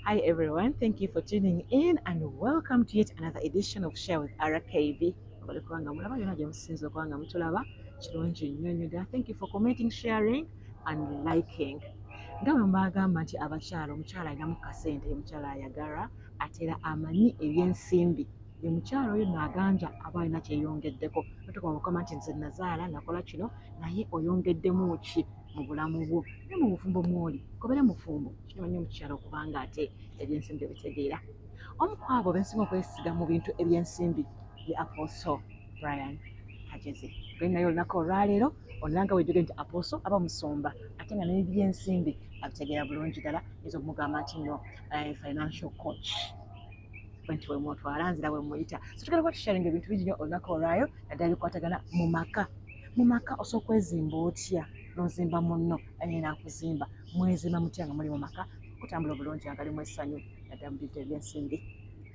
Hi everyone, thank you for tuning in and welcome to yet another edition of Share with RKB. Mwebale kubanga mulaba yonna gye musinze okuba nga mutulaba, kirungi nnyo nnyo ddala. Thank you for commenting, sharing and liking. Nga bwe mbagamba nti abakyala, omukyala alinamu kasente, omukyala ayagala ate era amanyi ebyensimbi. Ye mukyala oyo naaganja aba alina kyeyongeddeko. Notukoma mukama nti nze nazaala, nakola kino, naye oyongeddemu ki mu bulamu bwo ne mu bufumbo mwoli kobere mufumbo? Kimanyi omukyala okubanga ate ebyensimbi ebitegeera. Omu ku abo bensinga okwesiga mu bintu ebyensimbi ye Apostle Brian Kagezi. Gwe naye olunaku olwaleero onalanga wejoge nti Apostle aba musumba ate nga n'ebyensimbi abitegeera bulungi ddala. Yinza okumugamba nti no financial coach nti wemutwala nzira wemuyita. So tugenda kuba tusharinga ebintu bingi nnyo olunaku olwayo, naddala bikwatagana mu maka. Mu maka osobola okwezimba otya n'ozimba munno naye nakuzimba? Mwezimba mutya nga muli mu maka kutambula obulungi nga galimu essanyu, naddala mu bintu ebyensimbi?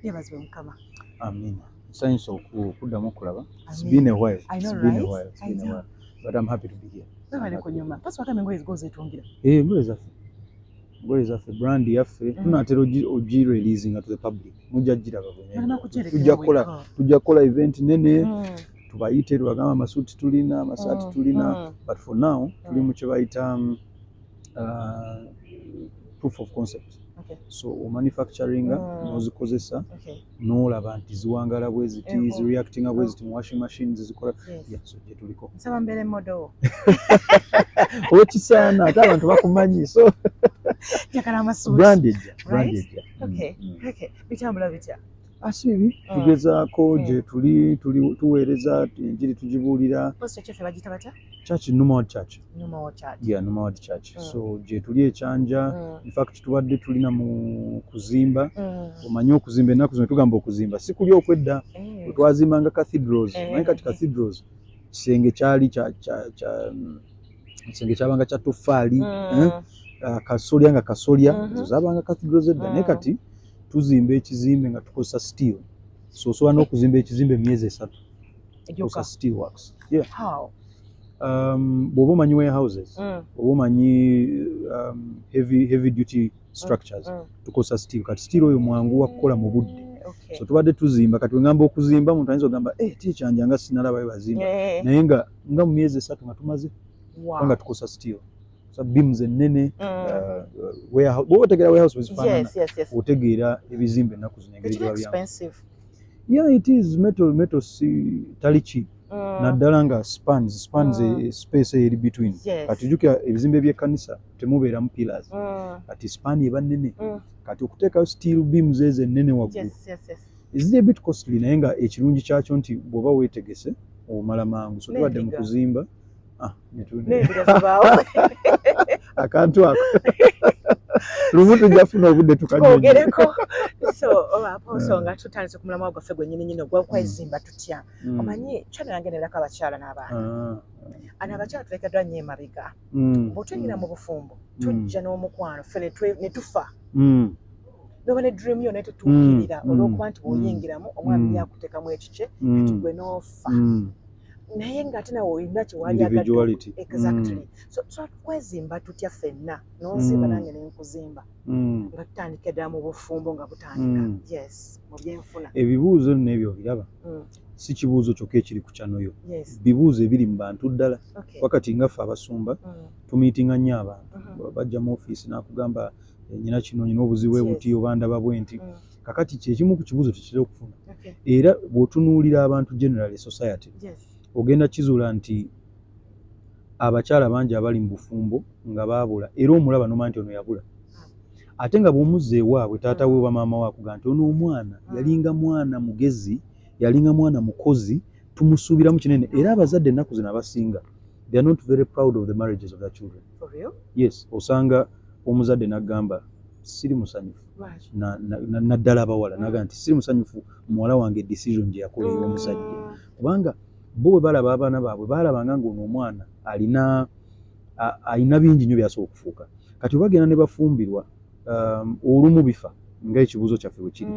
Yeebazibwe Mukama. Amina. Nsanyusa okuddamu okulaba. It's Amen. been a while. I know, It's been a right? while. It's I been a know. while. But I'm happy to be here. Webale kunyuma. Pasi wakama engoye zigo zeetungira. Eh, engoye zaffe. Engoye zaffe, brand yaffe. Tunaatera ogi releasing to the public. Mujja giraba bwennyini. Balina kugyereka. Tujja kukola event nene, tubayite, tubagamba amasuuti tulina, amasaati tulina. But for now, tuli mu kye bayita proof of concept. So omanufacturinga n'ozikozesa n'olaba nti ziwangala bwe ziti, zireactinga bwe ziti mu washing machines, zikola. Yeah, so gye tuliko. Nsaba mbeere model wo. Okisaana, ate abantu bakumanyi, so Njagala amasuuti. Brand ejja, brand Right? ejja. Okay. Bitambula bitya? Asibi tugezaako gye tuli, tuli tuweereza enjiri, tugibuulira. Post kyaffe bagiyita batya? Church, Numaward Church. Numaward Church. Yeah, Numaward Church. So gye tuli ekyanja. In fact tubadde tulina mu kuzimba. Omanyi okuzimba ennaku zino, tugamba okuzimba si kuli okwedda bwe twazimbanga cathedrals. Omanyi kati cathedrals kisenge kyali kisenge kyabanga kya toffaali, eh? Kasolya nga kasolya. Ezo zabanga cathedrals edda, naye kati tuzimba ekizimbe nga tukozesa steel, so osobola n'okuzimba ekizimbe emyezi 3. Egyokka? Tukozesa steel works, yeah. How? Bw'oba omanyi warehouses, oba omanyi heavy duty structures, tukozesa steel. Kati steel oyo mwangu wa kukola mu budde. So tubadde tuzimba. Kati wengamba okuzimba, omuntu ayinza okugamba, eh, tikyanja nga sinalabayo bazimba, naye nga mu myezi 3 nga tumaze, kubanga tukozesa steel, so beams ennene. Bw'oba otegeera warehouse bwe zifaanana, otegeera ebizimbe ennaku zino engeri Tekiri gye babyamu. expensive? Yeah, it is metal. Metal si tali cheap, naddala nga spans, space eri between. Kati jjukira ebizimbe by'ekkanisa temubeeramu pillars. Kati span eba nnene. Kati okuteekayo steel beams ezo ennene waggulu is a bit costly, naye nga ekirungi kyakyo nti bw'oba weetegese omala mangu. So tubadde mu N'endiga. kuzimba. Ah, N'endiga zibaawo. Akantu ako lumu tujja funa obudde tukanyonyi. Twogereko. So Apostle, nga tutandise ku mulamwa gwaffe gwennyini nyini ogw'okwezimba tutya, omanyi channel yange nerako abakyala n'abaana. Ano abakyala tulekeddwa nnyo emabega. Bw'otuyingira mu bufumbo, tujja n'omukwano ffe ne tufa, noba ne dream yo naye tetuukirira olw'okuba nti bw'oyingiramu omwami yakuteekamu ekikye, kati gwe n'ofa, naye ng'ate nawe olina kyewali. Individuality. Exactly. So twezimba tutya ffenna, n'onzimba nange nenkuzimba, nga tutandika ddala mu bufumbo nga butandika, yes, mu byenfuna? Ebibuuzo nno ebyo obiraba, si kibuuzo kyokka ekiri ku channel yo, bibuuzo ebiri mu bantu ddala. Wakati nga ffe abasumba tumiitinga nnyo abantu. Bajja mu ofiisi n'akugamba, "Eh, nyina kino, nyina obuzibu bwe buti, oba ndaba bwe nti." Kakati kyekimu ku kibuuzo tekitera okufuna. Era bw'otunuulira abantu generally, society, ogenda kizuula nti abakyala bangi abali mu bufumbo nga baabula, era omulaba nomanya nti ono yabula, ate nga bw'omuzza ewaabwe, taata we oba maama we akugaa nti ono omwana yalinga mwana mugezi, yalinga mwana mukozi, tumusuubiramu kinene. Era abazadde ennaku zino abasinga, they are not very proud of the marriages of their children. For real? Yes, osanga omuzadde n'agamba, "Siri musanyufu." Lwaki? Naddala abawala, naga nti, "Siri musanyufu muwala wange decision gye yakola ey'omusajja," kubanga bo bwe balaba abaana baabwe, balabanga ng'ono omwana alina bingi nnyo byasobola okufuuka. Kati bagenda ne bafumbirwa, olumu bifa ng'ekibuuzo kyaffe bwe kiri,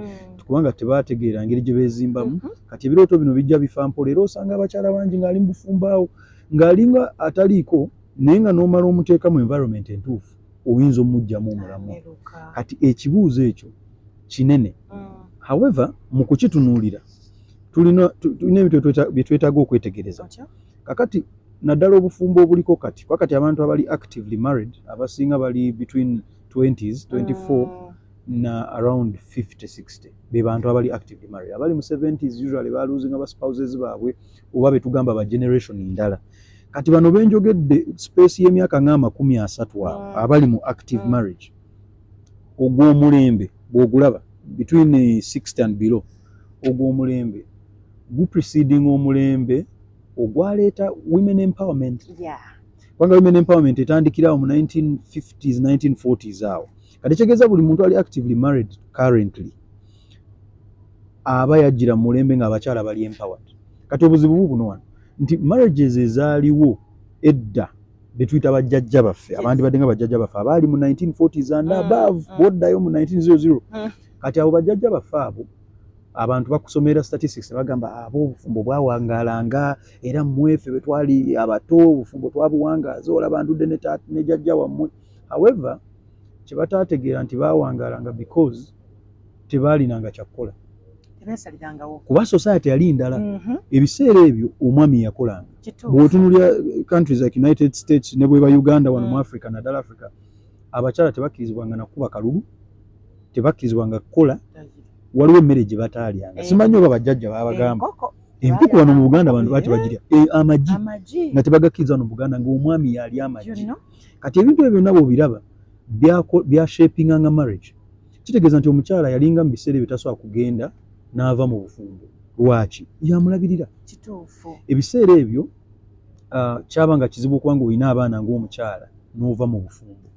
kubanga tebategeera ngeri gye beezimbamu. Kati ebirooto bino bijja bifa mpola, era osanga abakyala bangi ng'ali mu bufumbo awo ng'alinga ataliiko, naye nga n'omala omuteeka mu environment entuufu. Oyinza omuggyamu omulamwa. Ameruka. Kati ekibuuzo ekyo kinene. However, mu kukitunuulira tulina ebintu bye twetaaga okwetegereza. Otyo? Kakati naddala obufumbo obuliko kati, kuba kati abantu abali actively married abasinga bali between 20s, 24 na around 50, 60, be bantu abali actively married. Abali mu 70s usually baluzinga ba spouses baabwe oba betugamba ba generation ndala. Kati bano benjogedde, space y'emyaka nga 30 awo, abali mu active marriage, ogw'omulembe bw'ogulaba between 60 and below, ogw'omulembe gupreceding omulembe ogwaleeta women empowerment, kubanga women empowerment etandikira awo mu 1950s, 1940s awo. Kati kitegeeza buli muntu ali actively married currently aba yajjira mu mulembe ng'abakyala bali empowered. Kati obuzibu bubuno wano nti marriages ezaaliwo edda, betuyita bajjajja baffe, abandi badde nga bajjajja baffe abaali mu 1940s and above, bwoddayo mu 1900, kati abo bajjajja baffe abo, abantu bakusomera statistics ne bagamba abo obufumbo bwawangaalanga, era mmwefe bwe twali abato obufumbo twabuwangaaza, olaba ndudde ne jjajja wammwe. However, kye bataategeera nti baawangaalanga because tebaalinanga kyakukola. Tebeesalirangawo. Kuba society yali ndala. Ebiseera ebyo omwami yakolanga. Bw'otunuulira countries like United States ne bweba Uganda wano mu Africa, naddala Africa, abakyala tebakkirizibwanga nakuba kalulu, tebakkirizibwanga kukola. Waliwo emmere gye bataalyanga. Simanyi oba bajjajja baabagamba. Enkoko. Enkoko wano mu Buganda abantu baati bagirya. Amagi Amagi. nga tebagakkiriza wano mu Buganda, ng'omwami yali amagi. You know? Kati ebintu ebyo byonna bw'obiraba byashapinganga marriage. Kitegeeza nti omukyala yalinga mu biseera ebyo tasobola kugenda n'ava mu bufumbo. Lwaki? Yamulabirira. Ebiseera ebyo kyabanga kizibu okuba nga olina abaana ng'omukyala n'ova mu bufumbo.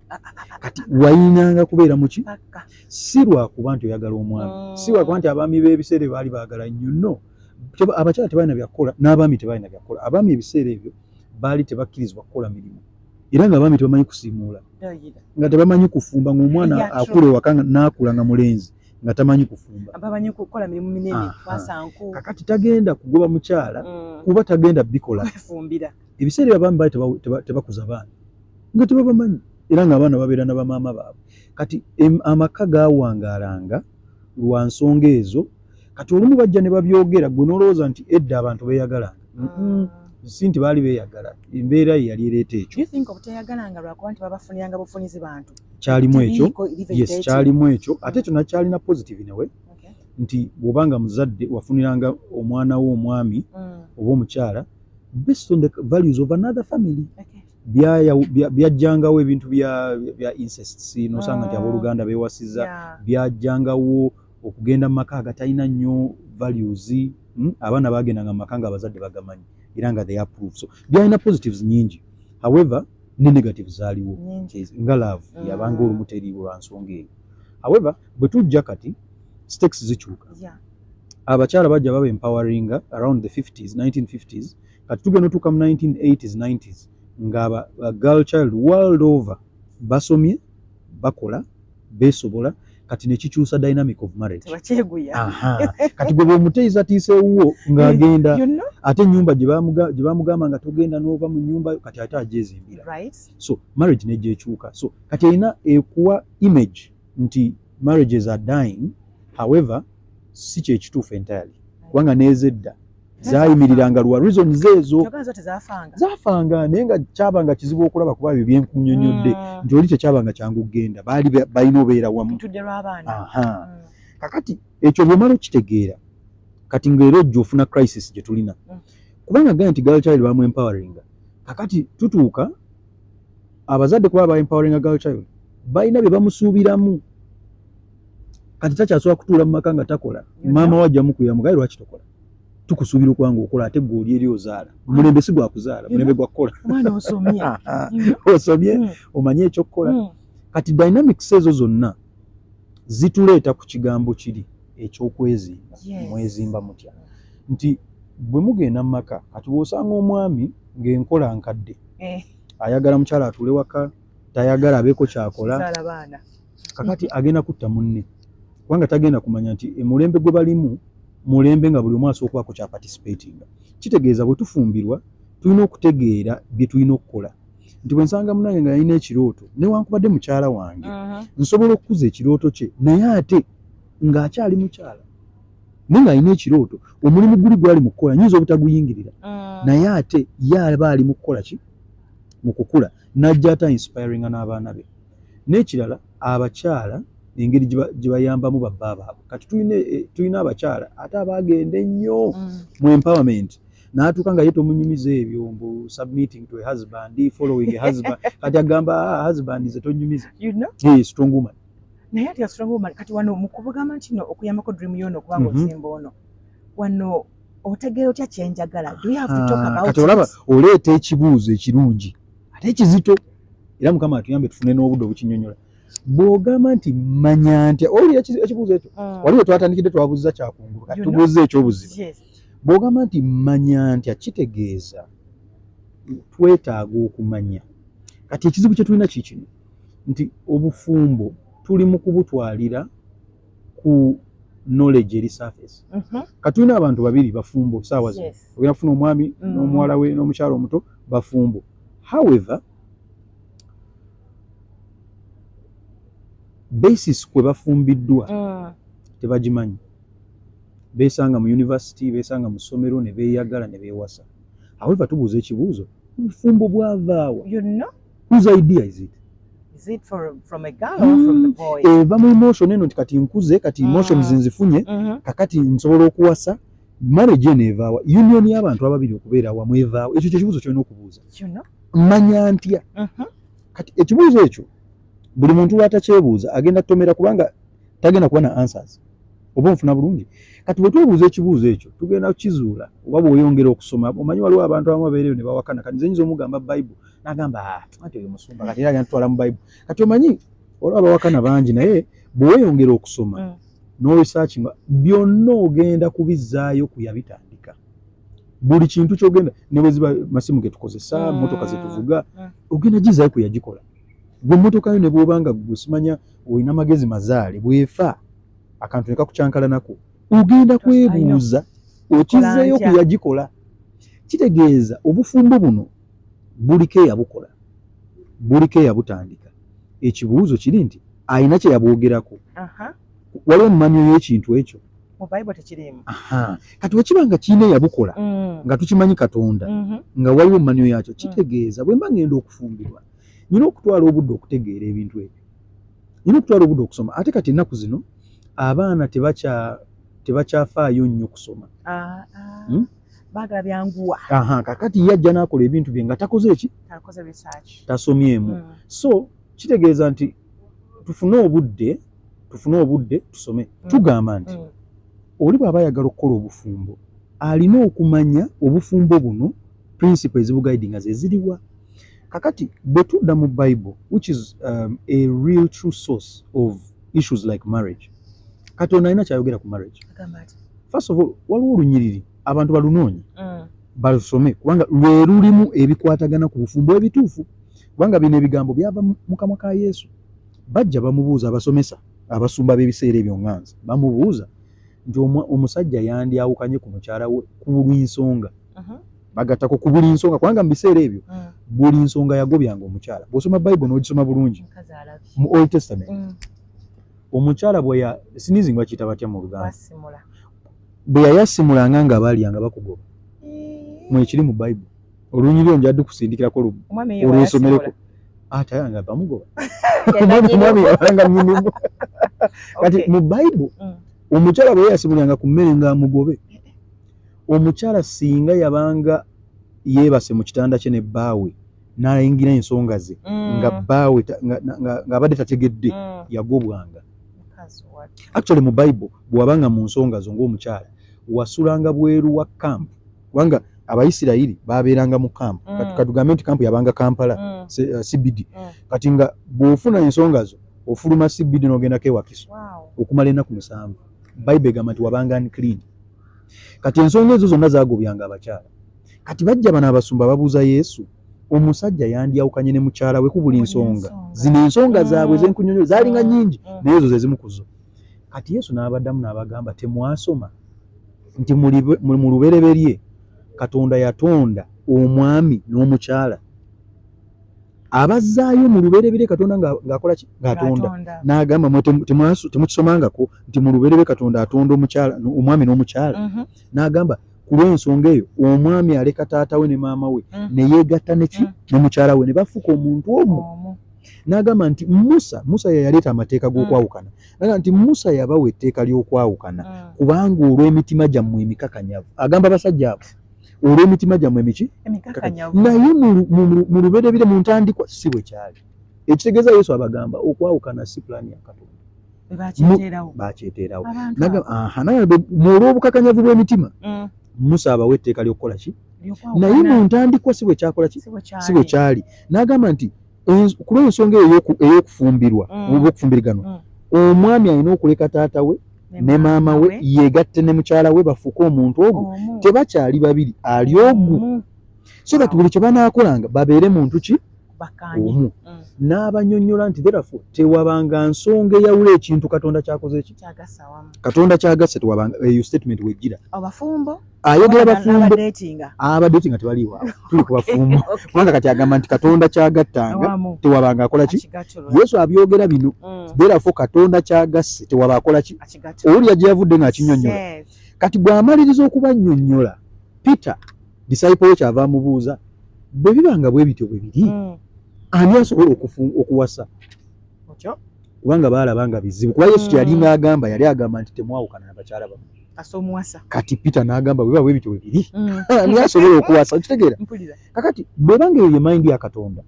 Kati wayinanga kubeera muki? Paka. Si lwakuba nti oyagala omwami, si lwakuba nti abaami b'ebiseera ebyo baali baagala nnyo, no. Abakyala tebalina byakukola n'abaami tebalina byakukola. Abaami ebiseera ebyo baali tebakkirizibwa kukola mirimu, era ng'abaami tebamanyi kusiimuula, Ndayira. nga tebamanyi kufumba, ng'omwana akula ewaka n'akula nga mulenzi nga tamanyi kufumba. Bamanyi kukola mirimu minene. Kwasanku. Kakati tagenda kugoba mukyala kuba tagenda bikola. Kwefumbira. Ebiseera ebyo abaami baali tebakuza baana, nga tebabamanyi, era ng'abaana babeera na bamaama baabwe. Kati amaka gaawangaalanga lwa nsonga ezo. Kati olumu bajja ne babyogera, gwe n'olowooza nti edda abantu beeyagalanga. Si nti baali beeyagala, embeera ye yali ereeta ekyo. Do you think obuteyagalanga lwakuba nti babafuniranga bufunizi bantu? Kyalimu ekyo. Tebiriiko even Yes, dating. kyalimu ekyo, ate ekyo nakyalina positive in a way, nti bw'obanga muzadde wafuniranga omwana wo omwami oba omukyala based on the values of another family. Byajjangawo ebintu bya incests, nosanga nti abooluganda beewasiza. Byajjangawo okugenda mu maka agatalina nnyo values, Abaana bagendanga mu maka nga abazadde bagamanyi era nga they approve. So byalina positives nyingi, however ne negatives zaaliwo. Nyingi. Nga love yabanga olumu teriiwo lwa nsonga eyo. However, bwe tujja kati stakes zikyuka. Abakyala bajja baba empoweringa around the 50s, 1950s. Kati tugenda otuuka mu 1980s, 90s, nga aba girl child world over basomye, bakola, beesobola. Kati nekikyusa dynamic of marriage. Tebakyeguya. Aha. Kati gwe bw'omuteesatiisa ewuwo ng'agenda, You know? ate ennyumba gye bamugamba nga togenda n'ova mu nnyumba, kati ate agyezimbira. So marriage negyekyuka. So kati erina ekuwa image nti marriages are dying. However, si kyekituufu entirely, kubanga n'ezedda zaayimiriranga lwa reasons ezo. Kyokka nazo tezaafanga. Zaafanga, naye nga kyabanga kizibu okulaba, kuba ebyo byenkunyonyodde nti oli tekyabanga kyangu kugenda, baali balina obeera wamu. Ntudde lw'abaana. Aha. Kakati ekyo bw'omala okitegeera, kati ng'era ojja ofuna crisis gye tulina, kubanga gamba nti girl child bamu empoweringa. Kakati tutuuka abazadde kuba ba empoweringa girl child, balina bye bamusuubiramu. Kati takyasobola kutuula mu maka nga takola. Maama wajja mukubira mugaye, "Lwaki tokola? Tukusuubira okuba nga okola, ate gwe oli eri ozaala. Mulembe si gwa kuzaala, mulembe gwa kukola." Omwana osomye. Osomye, omanye ekyokukola. Kati dynamics ezo zonna zituleeta ku kigambo kiri ekyokwezimba. Mwezimba mutya? Nti bwe mugenda mu maka kati, bw'osanga omwami ng'enkola nkadde, ayagala mukyala atuule waka, tayagala abeeko kyakola, Zaala baana. kakati agenda kutta munne, kubanga tagenda kumanya nti emulembe gwe balimu mulembe nga buli omu asobola okubaako kyaparticipatinga. Kitegeeza bwe tufumbirwa tulina okutegeera bye tulina okukola, Nti bwe nsanga munange nga yalina ekirooto, newankubadde mukyala wange, nsobola okukuza ekirooto kye, naye ate ng'akyali mukyala, naye ng'alina ekirooto, omulimu guli gwali mu kukola nyinza obutaguyingirira, naye ate ye aba ali mu kukola ki, mu kukula, n'ajja ate inspiringa n'abaana be. N'ekirala, abakyala engeri gye bayambamu babba baabwe. Kati tulina abakyala ate abaagenda ennyo mu empowerment, n'atuuka nga ye tomunyumiza ebyo mbu submitting to a husband, following a husband. Kati agamba, "Ah, husband nze tonyumiza." You know? Hey, strong woman. Naye ati strong woman, kati wano mu kubugamba nti no okuyambako dream yono okubanga ozimba ono wano, otegeera otya kyenjagala? Do you have to talk Ah, about kati olaba it? Oleeta ekibuuzo ekirungi ate ekizito, era Mukama atuyambe tufune n'obudde obukinyonyola. Bw'ogamba nti manya ntya, owulira ekibuuzo ekyo, waliwo twatandikidde twabuuza kyakungulu, kati You know? tubuuza ekyobuziba. Bw'ogamba nti manya ntya, kitegeeza twetaaga okumanya. Kati ekizibu kye tulina kikino nti obufumbo tuli mu kubutwalira ku knowledge eri surface. Kati tulina abantu babiri bafumbo saawa zino. Ogenda kufuna omwami n'omuwala we n'omukyala omuto bafumbo. However, basis kwe bafumbiddwa tebagimanyi. Beesanga mu university, beesanga mu ssomero, ne beeyagala ne beewasa. However, tubuuza ekibuuzo, obufumbo bwavaawa? You know? Whose idea is it? Is it from a girl or from the boy? Eva mu emotion eno nti kati nkuze, kati emotions nzifunye, kakati nsobola okuwasa. Marriage eno evaawa? Union y'abantu ababiri okubeera awamu evaawa? Ekyo kyekibuuzo kyolina okubuuza. You know? Manya ntya? Kati ekibuuzo ekyo buli muntu lwatakyebuuza agenda kutomera, kubanga tagenda kuba na answers. Oba onfuna bulungi? Kati bwe twebuuza ekibuuzo ekyo tugenda kukizuula, oba bw'oyongera okusoma. Omanyi waliwo abantu abamu babeereyo ne bawakana. Kati nze nyinza omugamba Bible, n'agamba, "Ah, anti oyo musumba, kati era agenda tutwala mu Bible." Kati omanyi waliwo abawakana bangi, naye bwe weeyongera okusoma n'oresearchinga byonna, ogenda kubizzaayo ku yabitandika. Buli kintu kyogenda, ne bwe ziba masimu ge tukozesa, motoka zetuvuga, ogenda gizaayo ku yagikola. Gwe emmotoka yo ne bw'oba nga gwe simanya olina magezi mazaale, bw'efa akantu ne kakukyankalanako, ogenda kwebuuza okizzeeyo ku ntya? yagikola. Kitegeeza obufumbo buno buliko eyabukola, buliko eyabutandika. Ekibuuzo kiri nti alina kye yabwogerako? Waliwo mumanyo y'ekintu ekyo? Mu Bible tekiriimu. Aha. Kati wekiba nga kirina eyabukola, nga tukimanyi Katonda, nga waliwo mumanyo yakyo, kitegeeza bwe mba ngenda okufumbirwa nina okutwala obudde okutegeera ebintu ebyo, nina okutwala obudde okusoma. Ate kati ennaku zino abaana tebakyafaayo nnyo kusoma. Ah, ah. Hmm? Baagala byanguwa. Aha, kakati ye ajja n'akola ebintu bye nga takoze eki? Takoze research. Tasomyemu. So kitegeeza nti tufune obudde tusome. Tugamba nti oli bw'aba ayagala okukola obufumbo, alina okumanya obufumbo buno principle ezibuguidinga ze ziriwa. Kakati bwe tudda mu Bible, which is a real true source of issues like marriage, Katonda alina kyayogera ku marriage. Agamba ati? First of all, waliwo olunyiriri abantu balunoonye balusome, kubanga lwe lulimu ebikwatagana ku bufumbo ebituufu, kubanga bino ebigambo byava mu kamwa ka Yesu. Bajja bamubuuza, abasomesa abasumba b'ebiseera ebyo nganza bamubuuza nti omusajja yandyawukanye ku mukyala we ku buli nsonga? Bagattako ku buli nsonga, kubanga mu biseera ebyo buli nsonga yagobyanga omukyala. Bw'osoma Bible n'ogisoma bulungi Mukazi alabye. mu Old Testament, omukyala bwe ya sneezing, bakiyita batya mu Luganda? Wasimula. Bwe yayasimulanga nga balya nga bakugoba. Mwekiri mu Bible, olunyiriri onjadde kusindikirako Omwami ye olwesomereko. wayasimula. Ate nga bamugoba. Yali Omwami nnyinimu. yabanga nnyinimu. Kati mu Bible, omukyala bwe yayasimulanga ku mmere ng'amugobe. Omukyala singa yabanga yeebase mu kitanda kye ne bbaawe n'ayingira ensonga ze nga bbaawe ng'abadde tategedde, yagobwanga. Mukazi wattu. Actually, mu Bible bw'wabanga mu nsonga zo ng'omukyala, wasulanga bweru wa camp, kubanga Abayisirayiri babeeranga mu camp. Katugambe nti camp yabanga Kampala, CBD. Kati nga bw'ofuna ensonga zo ofuluma CBD n'ogendako ewakiso okumala ennaku 7. Bible egamba nti wabanga unclean. Kati ensonga ezo zonna zagobyanga abakyala. Kati bajja bano abasumba babuuza Yesu, omusajja yandyawukanye ne mukyala we ku buli Buli nsonga? nsonga. Zino ensonga zaabwe zenkunyonyo zaalinga nnyingi, naye ezo ze zimu ku zo. Kati Yesu n'abaddamu n'abagamba, temwasoma nti mu lubereberye Katonda yatonda omwami n'omukyala? Abazzaayo mu lubereberye Katonda ng'akola ki? Ng'atonda. N'agamba, mwe temukisomangako nti mu lubereberye Katonda atonda omukyala, omwami n'omukyala? N'agamba, ku lw'ensonga eyo omwami aleka taata we ne maama we ne yeegatta neki? Ne mukyala we, ne bafuuka omuntu omu. N'agamba nti Musa ye yaleeta amateeka g'okwawukana. N'agamba nti Musa yabawa etteeka ly'okwawukana kubanga olw'emitima gyammwe emikakanyavu. Agamba abasajja abo, olw'emitima gyammwe emiki? Naye mu lubereberye, mu ntandikwa, si bwe kyali. Ekitegeeza Yesu abagamba okwawukana si pulaani ya Katonda, bakyeteerawo. Mu olw'obukakanyavu bw'emitima Musa abawa etteeka ly'okukola ki? Naye mu ntandikwa si bwe kyakola ki? Si bwe kyali. N'agamba nti ku lw'ensonga eyo ey'okufumbirwa oba okufumbiriganwa, omwami alina okuleka taata we ne maama we, yeegatte ne mukyala we, bafuuke omuntu ogwo. Tebakyali babiri, ali ogu, so that buli kye banaakolanga babeere muntu ki? Omu. N'abanyonnyola nti therefore tewabanga nsonga eyawula ekintu Katonda kyakoze ki? Katonda kyagasse. Tewabanga eyo statement wejjira. Ayogera bafumbo, abadatinga tebaliiwo, tuli ku bafumbo, kubanga kati agamba nti Katonda kyagattanga tewabanga akola ki? Yesu abyogera bino. Therefore Katonda kyagasse tewaba akola ki? Owulira gye yavudde ng'akinyonnyola. Kati bw'amaliriza okubannyonnyola, Peter disciple we kyava amubuuza, bwe biba nga bwe bityo bwe biri, ani asobola okuwasa? Kubanga baalaba nga bizibu, kuba Yesu kyeyalinga agamba, yali agamba nti temwawukana na bakyala bammwe. Kati Peter n'agamba, bwe biba bwe bityo bwe biri, ani asobola okuwasa? Okitegeera? Kakati bwebanga eyo ye mind ya Katonda,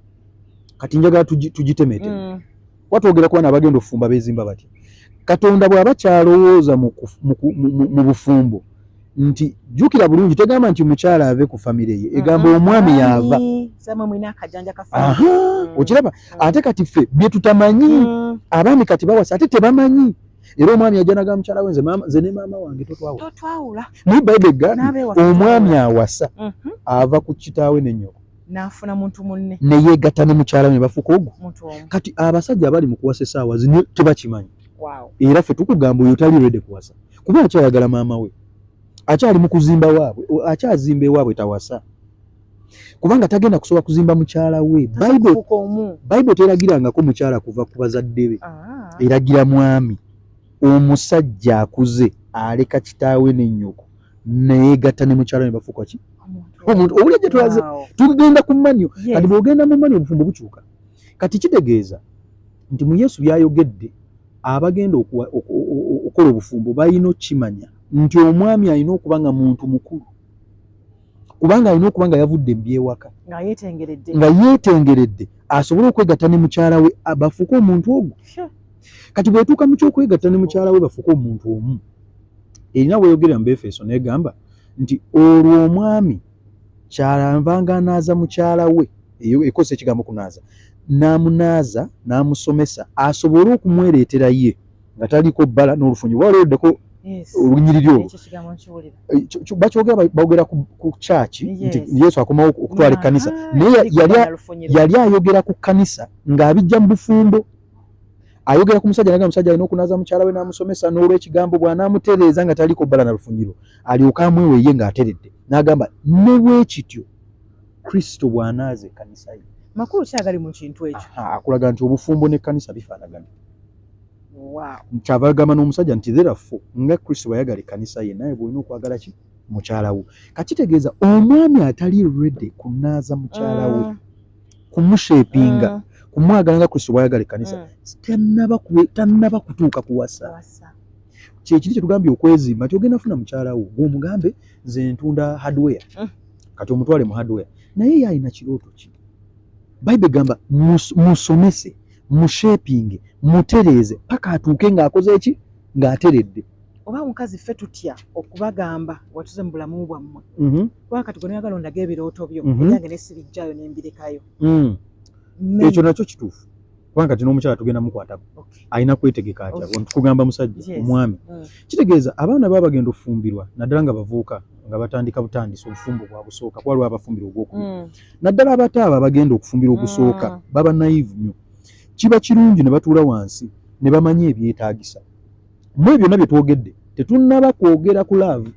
kati njagala tugitemeteme kuba twogera kuba nabagenda okufumba beezimba batya. Katonda bw'aba kyalowooza mu bufumbo nti, jjukira bulungi, tegamba nti mukyala ave ku famire ye, egamba omwami yaava. Okiraba? Ate kati ffe bye tutamanyi, abaami kati bawasa ate tebamanyi, era omwami ajja naga mukyala we, nze ne maama wange totwawula. Naye Bayibuli egambye omwami awasa ava ku kitaawe n'ennyoko n'afuna muntu munne, ne yeegatta ne mukyala we ne bafuuka ogwo. Kati abasajja abali mu kuwasa essaawa zino tebakimanyi, era ffe tukugamba oyo tali ready kuwasa, kuba akyayagala maama we, akyali mu kuzimba waabwe, akyazimba ewaabwe. Tawasa kubanga tagenda kusobola kuzimba mukyala we. Bayibuli teragirangako mukyala kuva ku bazadde be. Eragira mwami, omusajja akuze aleka kitaawe n'ennyoko neyegatta ne mukyala ne bafuuka ki? Omuntu. Owulira gye tulaze? Tugenda ku manual. Kati bw'ogenda mu manual, obufumbo bukyuka. Kati kitegeeza nti mu Yesu byayogedde, abagenda okukola obufumbo balina okukimanya nti omwami alina okuba nga muntu mukulu, kubanga alina okuba nga yavudde mu byewaka nga yeetengeredde, asobole okwegatta ne mukyala we bafuuke omuntu ogwo. Kati bwetuuka mu kyokwegatta ne mukyala we bafuuke omuntu omu, erina weeyogerera mu Befeso negamba nti olwo omwami kyalanvanga anaaza mukyala we, eyo ekozesa ekigambo kunaaza, n'amunaaza n'amusomesa asobole okumwereetera ye nga taliko bbala n'olufunyi. Oba waloddeko olunyiriri olwo? Bakyogera, boogera ku kyaki nti Yesu akomawo okutwala ekkanisa, naye yali ayogera ku kkanisa ng'abijja mu bufumbo. Ayogera ku musajja, naga musajja alina okunaaza mukyala we n'amusomesa n'olwekigambo, bw'anaamutereeza nga taliko bbala na lufunyiro, alyoke amwewe ye ng'ateredde. N'agamba ne bwe kityo Kristo bw'anaaza ekkanisa ye. Makulu ki agali mu kintu ekyo? Akulaga nti obufumbo n'ekkanisa bifaanagana. Kyava agamba n'omusajja nti therefore nga Kristo bw'ayagala ekkanisa ye, naye bw'olina okwagala ki? Mukyala wo. Kakitegeeza omwami atali ready kunaaza mukyala we, kumushapinga, kumwagala nga Kristo bw'ayagala ekkanisa, tannaba kutuuka kuwasa. Kyekiri kyetugambye okwezimba nti ogenda funa mukyala wo, gweomugambe nze ntunda hardware, kati omutwale mu hardware, naye ye alina kirooto ki? Bayibuli egamba musomese, mushapinge, mutereeze paka atuuke ng'akoze eki? Ng'ateredde. Oba mukazi, ffe tutya okubagamba watuze mu bulamu bwammwe? Kubanga kati gwe noyagala ondaga ebirooto byo, ebyange nesibijjayo nembirekayo. Ekyo nakyo kituufu, kubanga kati n'omukyala tugenda mukwatako, alina kwetegeka atya? Tukugamba musajja, omwami, kitegeeza abaana baba bagenda okufumbirwa, naddala nga bavuuka, nga batandika butandisi obufumbo bwabusooka, kuba waliwo abafumbirwa ogwokubiri, naddala abato abo abagenda okufumbirwa ogusooka, baba naive nnyo. Kiba kirungi ne batuula wansi ne bamanya ebyetaagisa. Mu ebyo byonna bye twogedde, tetunnaba kwogera ku love.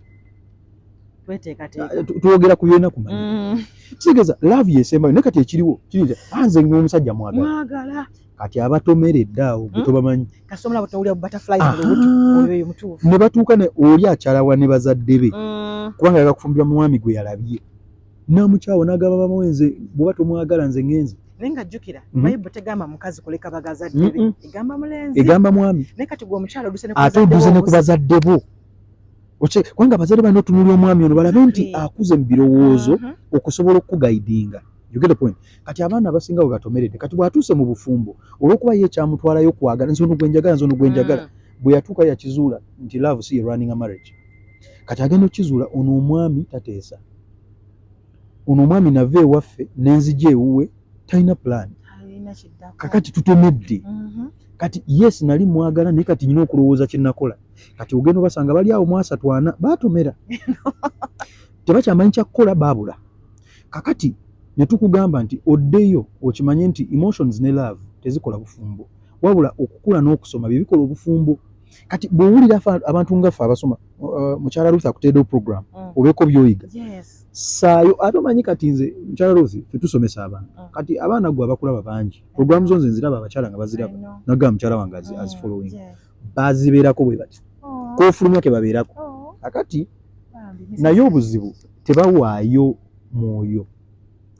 Tweteekateeka. Twogera ku byolina kumanya. Kitegeeza love yesembayo, naye kati ekiriwo kiri nti anze omusajja mwagala. Mwagala. Kati abatomeredde awo gwe tobamanyi. Kasita omulaba towulira butterflies mu Aha. lubuto, oyo oyo mutuufu. Ne batuuka ne oli akyalawa ne bazadde be, kubanga yaga kufumbirwa mwami gwe yalabye n'amukyawa, n'agamba mama we, "Nze bw'oba tomwagala, nze ŋŋenze." Naye nga jjukira, Bayibuli tegamba mukazi kuleka bagazadde be, egamba mulenzi. Egamba mwami. Naye kati gwe omukyala oduse ne ku Ate bazadde oduze bo. Ne ku bazadde bo. Kubanga abazadde balina otunuulira omwami ono balabe nti akuze mu birowoozo okusobola okuguidinga. You get the point? Kati abaana abasinga bwe batomeredde, kati bw'atuuse mu bufumbo, olw'okuba ye ekyamutwalayo kwagala, nze ono gwe njagala, nze ono gwe njagala, bwe yatuuka yakizuula nti love si ye running a marriage. Kati agenda okukizuula, ono omwami tateesa, ono omwami nava ewaffe nenzija ewuwe talina plan. Alina kiddako. Kakati tutomedde. Kati yes, nali mwagala, naye kati nyina okulowooza kye nakola. Kati ogenda obasanga bali awo mwasatwana batomera, tebakyamanyi kyakukola, baabula. Kakati ne tukugamba nti oddeyo okimanye nti emotions ne love tezikola bufumbo, wabula okukula n'okusoma bye bikola obufumbo. Kati bw'owulira abantu nga ffe abasoma, mukyala Ruth akuteereddewo program, obeeko by'oyiga. Saayo ate omanyi kati nze mukyala Ruth ffe tusomesa abantu. Kati abaana gwe abakulaba bangi, program zo nze nziraba, abakyala nga baziraba. I know. Nagamba mukyala wange azifollowing. Bazibeerako bwe bati, kofulumya ke babeerako. Kakati Bambi, naye obuzibu tebawaayo mwoyo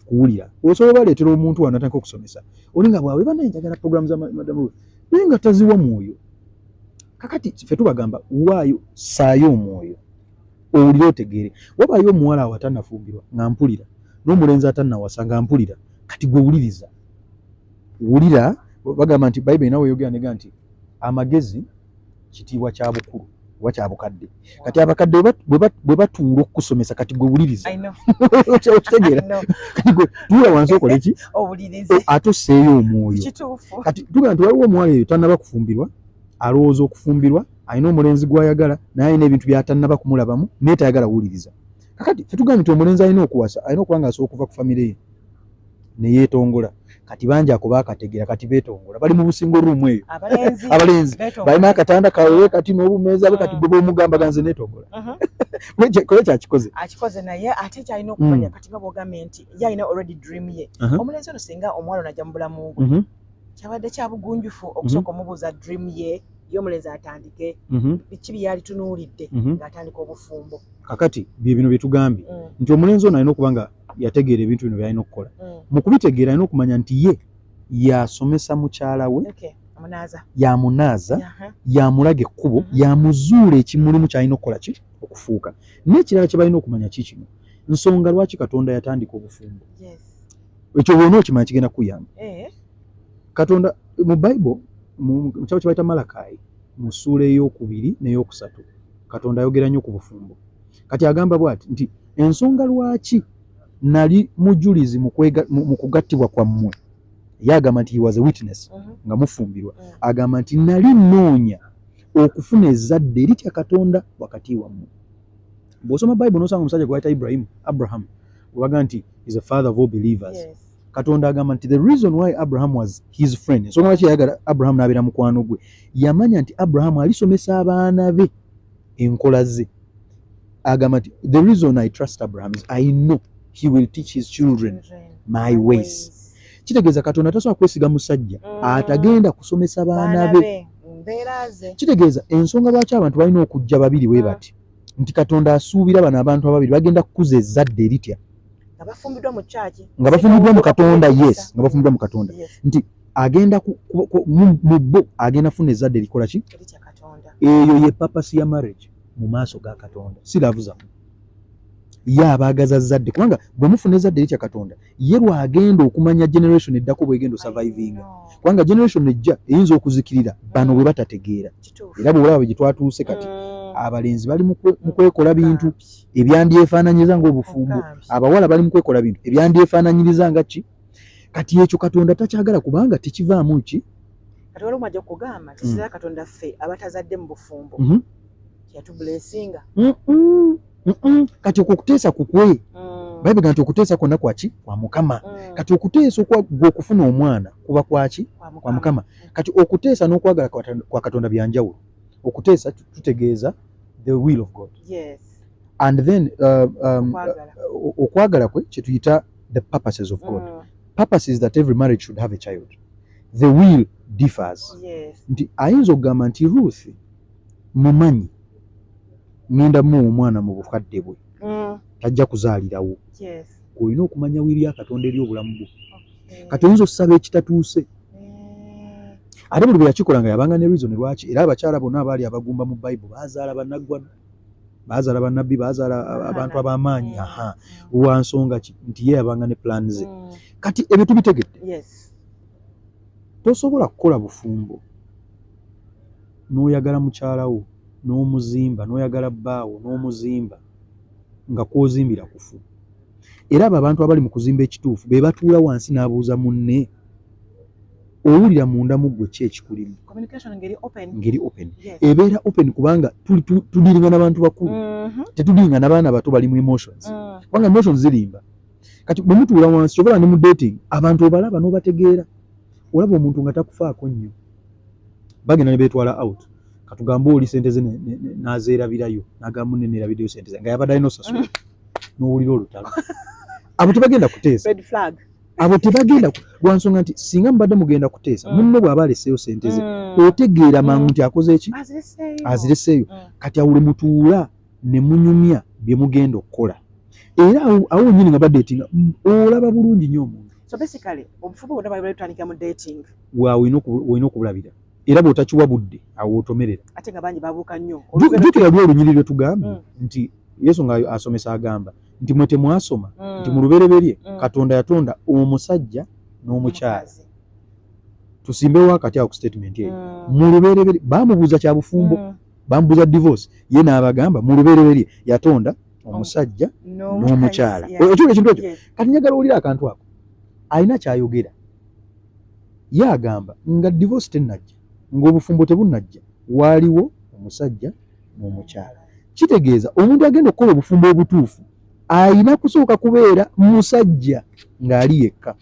kuwulira. Osobola baleetera omuntu wano atandika okusomesa, oli nga bwawe banaye njagala program za Madam Ruth, naye nga taziwa mwoyo. Kakati ffe tubagamba waayo, saayo omwoyo owulire otegeere. Wabaayo omuwala awo atannafumbirwa nga mpulira, n'omulenzi atannawasa nga mpulira. Kati gwe wuliriza, wulira. Bagamba nti Bayibuli nawe eyogera nega nti amagezi kitiibwa kya bukulu oba kya bukadde. Kati abakadde bwe batuula okukusomesa, kati gwe wuliriza. I know. Okitegeera? I know. Kati gwe tuula wansi okole ki? Owulirize. Ate osseeyo omwoyo. Kituufu. Kati tugamba nti waliwo omuwala eyo tannaba kufumbirwa, alowooza okufumbirwa, alina omulenzi gw'ayagala, naye alina ebintu by'atannaba kumulabamu, naye tayagala wuliriza. Kakati ffe tugambye nti omulenzi alina okuwasa alina okuba nga asobola okuva ku famire ye ne yeetongola. Kati bangi ako baakategeera, kati beetongola, bali mu busingo room eyo. Abalenzi. Abalenzi Beetongola. balina akatanda kawe kati n'obumeeza bwe. Kati gwe bw'omugamba ganze neetongola, kole kyakikoze. Akikoze, naye ate kyalina okumanya, kati nga bwogambye nti ye alina already dream ye, omulenzi ono singa omuwala ono ajja mu bulamu bwe, kyabadde kya bugunjufu okusooka omubuuza dream ye, ye omulenzi atandike biki bye yalitunuulidde ng'atandika obufumbo. Kakati bye bino bye tugambye nti omulenzi ono alina okuba nga yategeera ebintu bino by'alina okukola. Mu kubitegeera, alina okumanya nti ye yasomesa mukyala we, Okay, amunaaza. Yamunaaza, yamulaga ekkubo, yamuzuula ekimulimu ky'alina okukola ki okufuuka. N'ekirala kye balina okumanya ki kino, nsonga lwaki Katonda yatandika obufumbo. Ekyo bw'ona okimanya kigenda kukuyamba. Katonda mu Bayibuli, mu kitabo kye bayita Malakayi, mu ssuula ey'okubiri n'eyokusatu, Katonda ayogera nnyo ku bufumbo. Kati agamba bw'ati nti ensonga lwaki nali mujulizi mu kugattibwa kwammwe, ye agamba nti he was a witness nga mufumbirwa. Agamba nti nali nnoonya okufuna ezzadde eritya Katonda wakati wammwe. Bw'osoma Bayibuli n'osanga omusajja gwe bayita Ibrahimu, Abraham, webaga nti is a father of all believers. Katonda agamba nti the reason why Abraham was his friend, ensonga lwaki yayagala Abraham n'abeera mukwano gwe, yamanya nti Abraham alisomesa abaana be enkola ze. Agamba nti the reason I trust Abraham is I know he will teach his children my ways. Kitegeeza Katonda tasobola kwesiga musajja atagenda kusomesa baana be. Mbeera ze. Kitegeeza ensonga lwaki abantu balina okujja babiri bwe bati, nti Katonda asuubira bano abantu ababiri bagenda kukuza ezzadde eritya. Nga bafumbiddwa mu kyaki. Nga bafumbiddwa mu Katonda, yes, nga bafumbiddwa mu Katonda. Nti agenda mu bo agenda kufuna ezzadde erikola ki? Eritya Katonda. Eyo ye purpose ya marriage mu maaso ga Katonda, si love zammwe. Ye abaagaza zzadde, kubanga bwe mufuna ezzadde eritya Katonda, ye lwagenda okumanya generation eddako bwegenda osurvivinga, kubanga generation ejja eyinza okuzikirira bano bwe batategeera. Era bwe olaba bwe gye twatuuse kati, abalenzi bali mu kwekola bintu ebyandyefaananyiriza ng'obufumbo, abawala bali mu kwekola bintu ebyandyefaananyiriza nga ki. Kati ekyo Katonda takyagala, kubanga tekivaamu ki. Kati waliwo mwajja okugamba nti kizira Katonda ffe abatazadde mu bufumbo yatublessinga. Kati okwo okuteesa kukwe. Bayibuli nti okuteesa kwonna kwaki? Kwa Mukama. Kati okuteesa gwe okufuna omwana kuba kwaki? Kwa Mukama. Kati okuteesa n'okwagala kwa Katonda byanjawulo. Okuteesa tutegeeza the will of God. And then Okwagala. Okwagala kwe kyetuyita the purposes of God. Purpose is that every marriage should have a child. The will differs. Nti ayinza okugamba nti Ruth mumanyi, ngenda muwa omwana mu bukadde bwe, tajja kuzaalirawo. Olina okumanya will ya Katonda eri obulamu bwo. Kati oyinza okusaba ekitatuuse. Ate buli bwe yakikola nga yabanga ne reason lwaki. Era abakyala bonna abaali abagumba mu Bayibuli bazaala bannaggwano, bazaala bannabbi, bazaala abantu ab'amaanyi. Aha, lwa nsonga ki? Nti ye yabanga ne plan ze. Kati ebyo tubitegedde. Tosobola kukola bufumbo n'oyagala mukyala wo n'omuzimba, n'oyagala bbaawo n'omuzimba, nga kwozimbira kufu. Era abo abantu abali mu kuzimba ekituufu be batuula wansi n'abuuza munne, owulira munda mu ggwe ki ekikulimu? Communication ngeri open. Ngeri open. Ebeera open kubanga tudealinga n'abantu bakulu. Tetudealinga n'abaana bato bali mu emotions, kubanga emotions zirimba. Kati bwe mutuula wansi, kyovala ne mu dating abantu obalaba n'obategeera. Olaba omuntu nga takufaako nnyo, bagenda ne beetwala out, katugambe oli sente ze n'azeerabirayo, n'agamba munne, neerabiddeyo sente ze, nga yabadde alina osasula, n'owulira olutalo. Abo tebagenda kuteesa. Red flag. Abo tebagenda lwa nsonga nti singa mubadde mugenda kuteesa, munno bw'aba aleseeyo sente ze, otegeera mangu nti akoze eki? Azireseeyo. Azireseeyo. Kati awo lwe mutuula ne munyumya bye mugenda okukola, era awo wennyini nga badeetinga, olaba bulungi nnyo omuntu. So basically obufumbo bwonna bwali butandikira mu dating. Waawe olina okubulabira, era bw'otakiwa budde, awo otomerera. Ate nga bangi babuuka nnyo. Jjukira lwe olunyiriri lwe tugambye nti Yesu nga asomesa agamba nti mwe temwasoma nti mu lubereberye Katonda yatonda omusajja n'omukyala? Omukazi. Tusimbewo akati awo ku statement eyo. Mu lubereberye bamubuuza kya bufumbo, bamubuuza divorce, ye n'abagamba mu lubereberye yatonda omusajja n'omukyala. Okiwulira ekintu ekyo? Yes. Kati njagala owulire akantu ako, alina kyayogera. Ye agamba nga divorce tennajja, ng'obufumbo tebunnajja, waaliwo omusajja n'omukyala. Kitegeeza omuntu agenda okukola obufumbo obutuufu ayina kusooka kubeera musajja ng'ali yekka,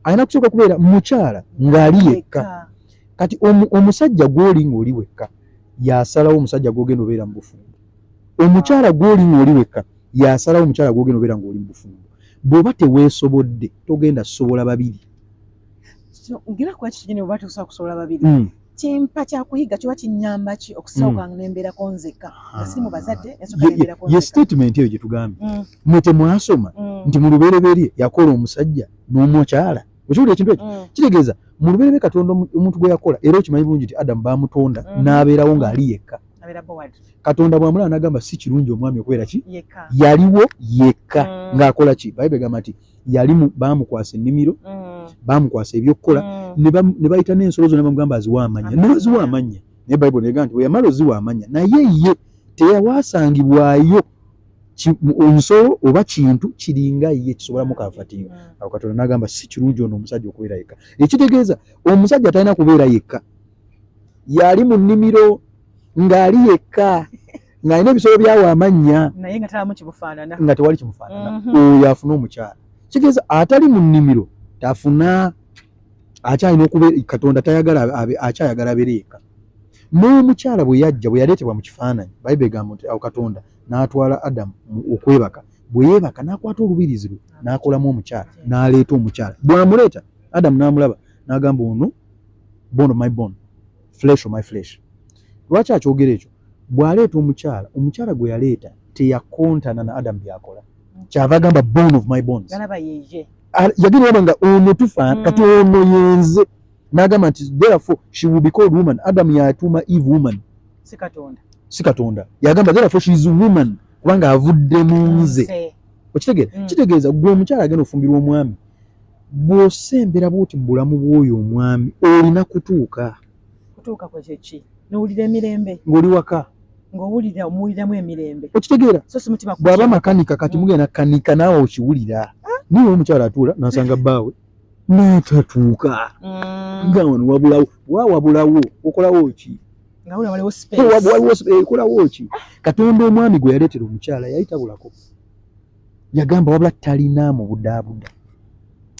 alina kusooka kubeera mukyala ng'ali yekka. Kati omusajja gw'oli ng'oli wekka yasalawo omusajja gw'ogenda obeera mu bufumbo. Omukyala gw'oli ng'oli wekka yasalawo omukyala gw'ogenda obeera ng'oli mu bufumbo. Bw'oba teweesobodde, togenda sobola babiri. So, ngira kuba kikigene oba tosobola kusobola babiri, kimpa kyakuyiga kiba kinyamba ki okusooka nembeerako nzekka nga siri mu bazadde, nesooka nembeerako Ye nzekka? Statement eyo gye tugambye, mwe temwasoma nti mu lubereberye yakola omusajja n'omukyala? Okiwulira ekintu ekyo? Kitegeeza mu lubereberye Katonda omuntu gwe yakola, era okimanyi bulungi nti Adamu bamutonda n'abeerawo ng'ali yekka. Abeera bored. Katonda bw'amulaba n'agamba, si kirungi omwami okubeera ki? Yekka. Yaliwo yekka ng'akola ki? Bayibuli egamba nti yali baamukwasa ennimiro, baamukwasa ebyokukola, ne bayita n'ensolo zonna, bamugamba aziwa amannya, ne baziwa amannya. Naye Bayibuli negamba nti bwe yamala oziwa amannya, naye ye teyawasangibwayo nsolo oba kintu kiringa ye kisobola mucomfortinga. Awo Katonda n'agamba, si kirungi ono omusajja okubeera yekka. Ekitegeeza omusajja talina kubeera yekka. Yali mu nnimiro ng'ali yekka, ng'alina ebisolo byawa amannya, naye nga talamu kimufaanana. Nga tewali kimufaanana. Oyo afune omukyala. Kitegeeza atali mu nnimiro tafuna, akyalina okubeera, Katonda tayagala akyayagala abeere yekka. N'omukyala bwe yajja, bwe yaleetebwa mu kifaananyi, Bayibuli egamba nti awo Katonda n'atwala Adamu okwebaka. Bwe yeebaka, n'akwata olubirizi lwe n'akolamu omukyala, n'aleeta omukyala. Bw'amuleeta, Adamu n'amulaba n'agamba, ono bone of my bone, flesh of my flesh. Lwaki akyogera ekyo? Bw'aleeta omukyala, omukyala gwe yaleeta teyakontana na Adamu byakola, kyava agamba bone of my bones. Galaba yeye. Yagenda olaba nga ono tufa. Kati ono yenze, n'agamba nti therefore she will be called woman. Adam yatuuma Eve woman. Si Katonda. Si Katonda. Yagamba therefore she is woman, kubanga avudde mu nze. Okitegeera? Kitegeeza gwe omukyala agenda ofumbirwa omwami, bw'osembera bwoti mu bulamu bw'oyo omwami, olina kutuuka. Kutuuka kwe kyeki? Nowulira emirembe. Ng'oli waka. Ng'owulira omuwuliramu emirembe. Okitegeera? So si mutima. Bw'aba makanika, kati mugenda kanika, naawe okiwulira. Niwe omukyala atuula n'asanga bbaawe n'atatuuka, nga wano wabulawo, wa wabulawo, okolawo ki? Nga wulira waliwo space. Waliwo ekolawo ki? Katonda omwami gwe yaleetera omukyala yali tabulako. Yagamba wabula talina mu budaabuda.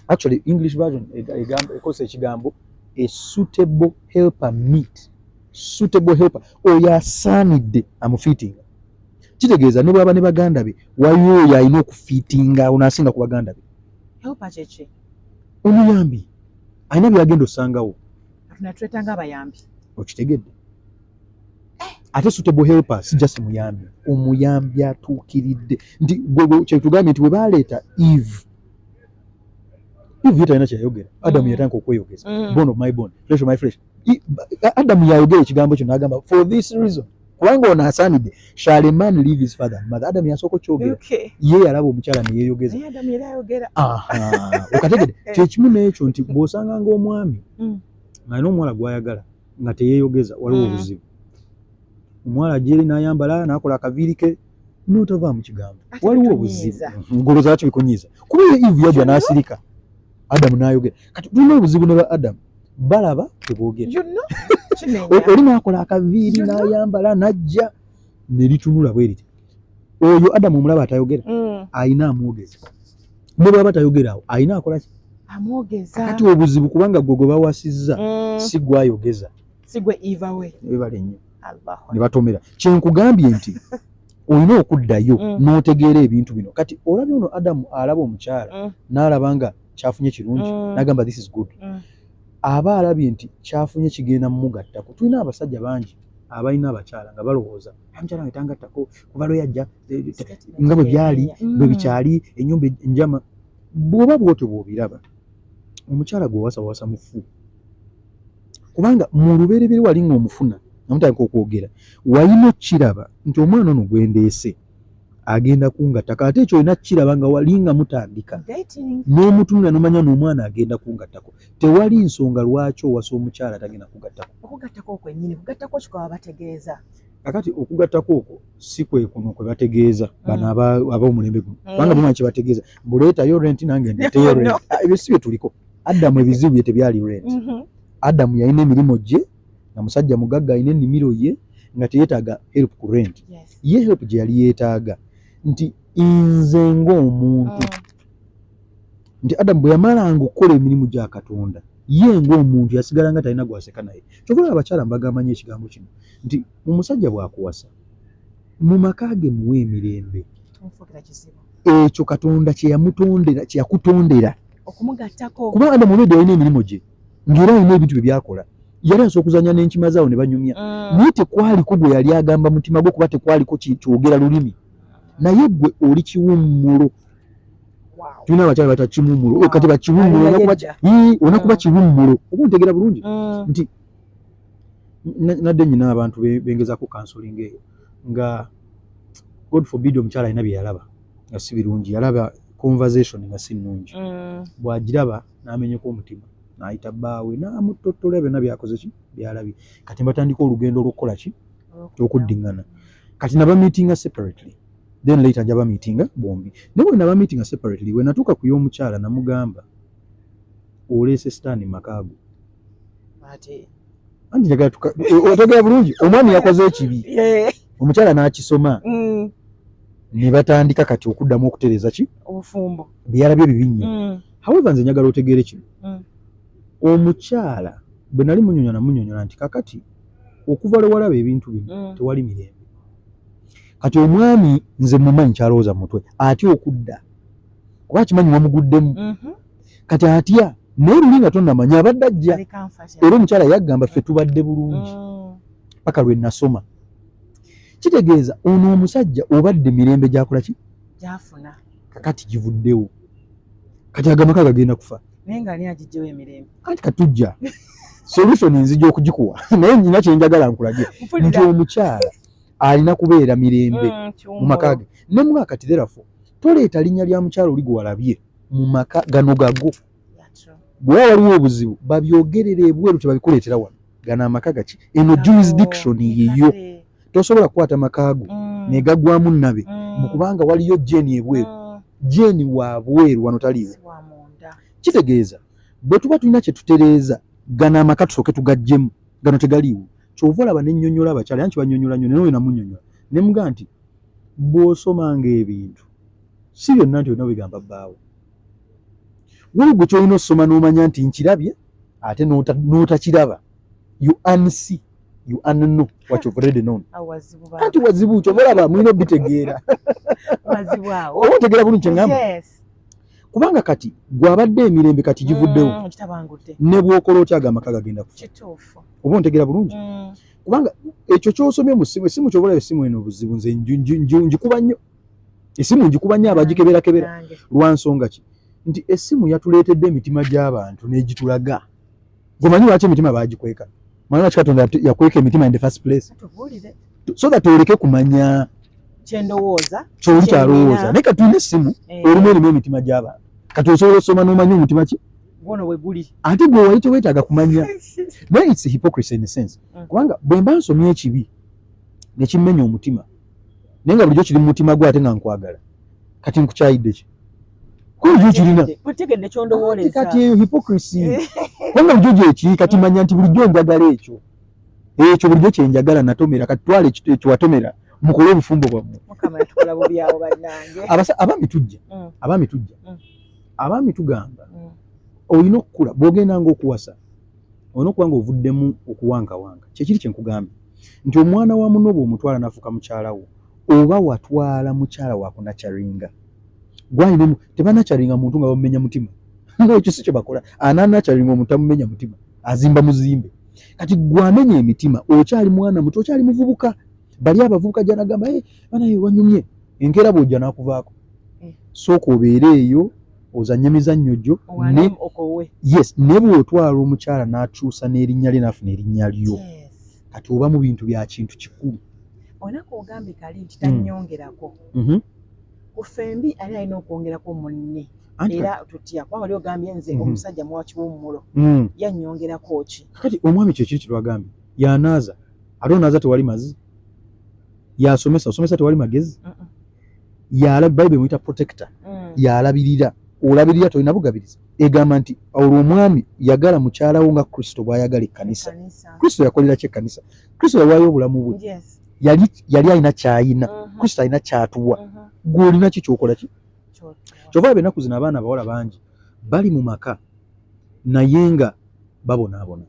Actually, English version egamba, ekozesa ekigambo a suitable helper meet, suitable helper, oyo asaanidde amufittinga. Kitegeeza ne bwaba ne baganda be, waliwo oyo alina okufiitinga awo n'asinga ku baganda be. Helper kyeki? Omuyambi alina byagenda osangawo. Tunatwetanga abayambi. Okitegedde? Ate suitable helper si just muyambi, omuyambi atuukiridde, nti kyetugambye nti bwe baleeta Eve, Eve ye talina kyeyayogera. Adamu yatandika okweyogeza, "Bone of my bone, flesh of my flesh." Adamu yayogera ekigambo kyo n'agamba, "For this reason," kubanga ono asaanidde, "shall a man leave his father and mother." Adamu yasooka okyogera. Ye yalaba omukyala ne yeeyogeza. Naye Adamu era ayogera. Aha, okategedde? Kyekimu n'ekyo nti bw'osanga ng'omwami ng'alina omuwala gw'ayagala nga teyeeyogeza, waliwo obuzibu. Omuwala ajja eri n'ayambala n'akola akaviiri ke n'otavaamu kigambo, Ate waliwo obuzibu. bitunyiiza. Ngolooza lwaki bikunyiiza? Kuba ye Eve yajja n'asirika, Adamu n'ayogera. Kati tulina obuzibu ne ba Adamu, balaba teboogera. Kimenya. Oli n'akola akaviiri n'ayambala n'ajja ne litunula bwe riti. Oyo Adamu omulaba atayogera, ayina amwogeza. Ne bw'aba tayogera awo ayina akola ki? Amwogeza. Kati obuzibu kubanga gwe gwe bawasizza si gwayogeza. Si gwe Eva we. Webale nnyo. Allahu. Ne batomera. Kyenkugambye nti olina okuddayo n'otegeera ebintu bino. Kati olabye ono Adamu alaba omukyala n'alaba nga kyafunye kirungi, n'agamba, "This is good." Aba alabye nti kyafunye kigenda mumugattako. Tulina abasajja bangi abalina abakyala nga balowooza, "Ah, mukyala wange tangattako kuva lwe yajja, nga bwe byali, bwe bikyali ennyumba enjama." Bw'oba bwotyo bw'obiraba, omukyala gwe wasa wasa mufu, kubanga mu lubereberye wali ng'omufuna nga mutandika okwogera, walina okukiraba nti omwana ono gwendeese agenda kungattako. Ate ekyo olina kukiraba nga wali nga mutandika Dating. n'omutunula n'omanya n'omwana agenda kungattako. Tewali nsonga lwaki owasa omukyala atagenda kugattako. Okugattako kwennyini, kugattako kikaba bategeeza? Kakati okugattako okwo si kwe kuno kwe bategeeza bano ab'omulembe guno, kubanga bamanyi kye bategeeza, mbuleetayo rent nange ndeeteyo rent. No. Ah, ebyo si bye tuliko. Adamu ebizibu bye tebyali rent. Adamu yalina emirimu gye nga musajja mugagga, alina ennimiro ye, nga teyeetaaga help ku rent. Ye help gye yali yeetaaga nti nze ng'omuntu, nti Adamu bwe yamalanga okukola emirimu gya Katonda, ye ng'omuntu yasigala nga talina gwaseka naye. Kyova olaba abakyala mbagamba nnyo ekigambo kino nti omusajja bw'akuwasa mu maka ge, muwe emirembe. Tomufuukira kizibu. Ekyo Katonda kye yamutondera, kye yakutondera. Okumugattako. Kuba Adamu olwedde yalina emirimu gye, ng'era alina ebintu bye byakola, yali asobola okuzannya n'enkima zaawo ne banyumya, naye tekwaliko gwe yali agamba mutima gwe, kuba tekwaliko kyogera lulimi. Naye gwe oli kiwummulo. Tulina abakyala bata kiwummulo. Kati bakiwummulo Alina olina yedda. Ii, olina kuba kiwummulo oba ontegeera bulungi nti nadde nyina abantu bengezaako counseling eyo nga, God forbid, omukyala alina bye yalaba nga si birungi, yalaba conversation nga si nnungi. Bw'agiraba n'amenyeka omutima n'ayita bbaawe n'amutottola byonna byakoze ki byalabye. Kati mbatandika olugendo olw'okukola ki? Okuddiŋŋana. Kati nabamiitinga separately, then later nja bamiitinga bombi. Naye bwe nabamiitinga separately, bwe natuuka ku y'omukyala namugamba, "Oleese sitaani mu maka go." Ate Anti njagala otegera bulungi, omwami yakoze ekibi, omukyala n'akisoma, ne batandika kati okuddamu okutereeza ki? Obufumbo. Byalabye bibi nnyo. However, nze njagala otegeere kino. Omukyala bwe nali munyonyola, namunyonyola nti kakati okuva lwe walaba ebintu bino, tewali mirembe. Kati omwami nze mumanyi kyalowooza mu mutwe, atya okudda kuba akimanyi wamuguddemu. Kati atya, naye luli nga tonnamanya abadde ajja. Ali comfort. Era omukyala yagamba, "Ffe tubadde bulungi paka lwe nasoma." Kitegeeza ono omusajja obadde mirembe gyakola ki? Gyafuna. Kakati givuddewo, kati agamaka gagenda kufa. Naye nga ani agijjewo emirembe? Anti katujja solution nzija okugikuwa, naye nyina kyenjagala nkulage nti Mpulira. omukyala alina kubeera mirembe mu maka Kiwummulo. ge ne mwaka. Therefore toleeta linnya lya mukyala oli gwe walabye mu maka gano gago. Yeah, true. Bwe waliwo obuzibu babyogerera ebweru, tebabikuleetera wano. Gano amaka gaki? Eno jurisdiction yiyo. Kale. Tosobola kukwata maka go negaggwamu nnabe kubanga waliyo Jeni ebweru. Jeni wa bweru, wano taliiwo. Si wa munda. Kitegeeza bwe tuba tulina kye tutereeza, gano amaka tusooke tugaggyemu gano tegaliiwo. Kyova olaba nennyonnyola abakyala, yanki bannyonnyola nnyo, naye oyo namunnyonnyola ne mugaa nti bw'osomanga ebintu si byonna nti olina bigamba bbaawo. Waliwo gwe kyolina osoma n'omanya nti nkirabye, ate n'otakiraba, you unsee, You unknow what you've already known. Anti wazibu kyova olaba mulina obitegeera. Oba otegeera bulungi kyeŋŋamba? Kubanga kati gwabadde emirembe kati givuddewo, ne bw'okola otya amaka gagenda kufa. Oba ontegeera bulungi? Kubanga ekyo ky'osomye mu ssimu, essimu ky'oba olaba essimu eno obuzibu, nze njikuba nnyo essimu, njikuba nnyo abagikeberakebera. Lwa nsonga ki? Nti essimu yatuleetedde emitima gy'abantu n'egitulaga. Gomanyi lwaki emitima bagikweka? Manyi lwaki Katonda yakweka emitima in the first place? So that oleke kumanya kyendowooza. Kyoli kyalowooza. Naye kati tulina essimu erimu erimu emitima gy'abantu. Kati osobola osoma n'omanya omutima ki gwono we guli. Ate gwe wali teweetaaga kumanya. Naye it's hypocrisy in a sense, kubanga bwe mba nsomye ekibi ne kimmenya omutima, naye nga bulijjo kiri mu mutima gwe, ate nga nkwagala, kati nkukyayidde ki? Kuba bulijjo kirina. Otegedde kyondowooleza. Kati eyo hypocrisy, kubanga bulijjo gyekiri. Kati manya nti bulijjo njagala ekyo, ekyo bulijjo kyenjagala natomera. Kati twala ekyo watomera, mukole obufumbo bwammwe. Mukama yatukola bubi awo, bannange. Abaami tujja, abaami tujja, abaami tugamba olina okukula. Bw'ogenda ng'okuwasa, olina okuba ng'ovuddemu okuwankawanka. Kyekiri kyenkugambye nti omwana wa muno bw'omutwala n'afuuka mukyala wo, oba watwala mukyala wakunurturinga. Gwalina tebanurturinga muntu nga bamumenya mutima. Ekyo si kye bakola. Ananurturinga omuntu tamumenya mutima, azimba muzimbe. Kati gwamenya emitima, okyali mwana muto, okyali muvubuka. Bali abavubuka gyanagamba, hey, banaye wanyumye enkeera bw'ojja n'akuvaako. Sooka obeere eyo ozanye emizannyo gyo. Yes, ne bw'otwala omukyala n'akyusa n'erinnya lye n'afuna erinnya lyo, kati oba mu bintu bya kintu kikulu. Onaku ogambye kali nti tanyongerako. Ku ffembi ani alina okwongerako munne? Era tutya? Kubanga oli ogambye nze omusajja muwa kiwummulo, yannyongerako ki? Kati omwami kyekiri kyetwagambye, yanaaza, ate onaaza tewali mazzi. Yasomesa, osomesa tewali magezi. Yala Bayibuli emuyita protector. Yalabirira, olabirira tolina bugabirizi. Egamba nti olwo omwami yagala mukyalawo nga Kristo bw'ayagala ekkanisa. Kristo yakolera ki ekkanisa? Kristo yawaayo obulamu bwe. Yali alina kyayina. Kristo alina kyatuwa. Gwe olina ki kyokola ki? Kyova olaba ennaku zino abaana abawala bangi bali mu maka naye nga babonaabona,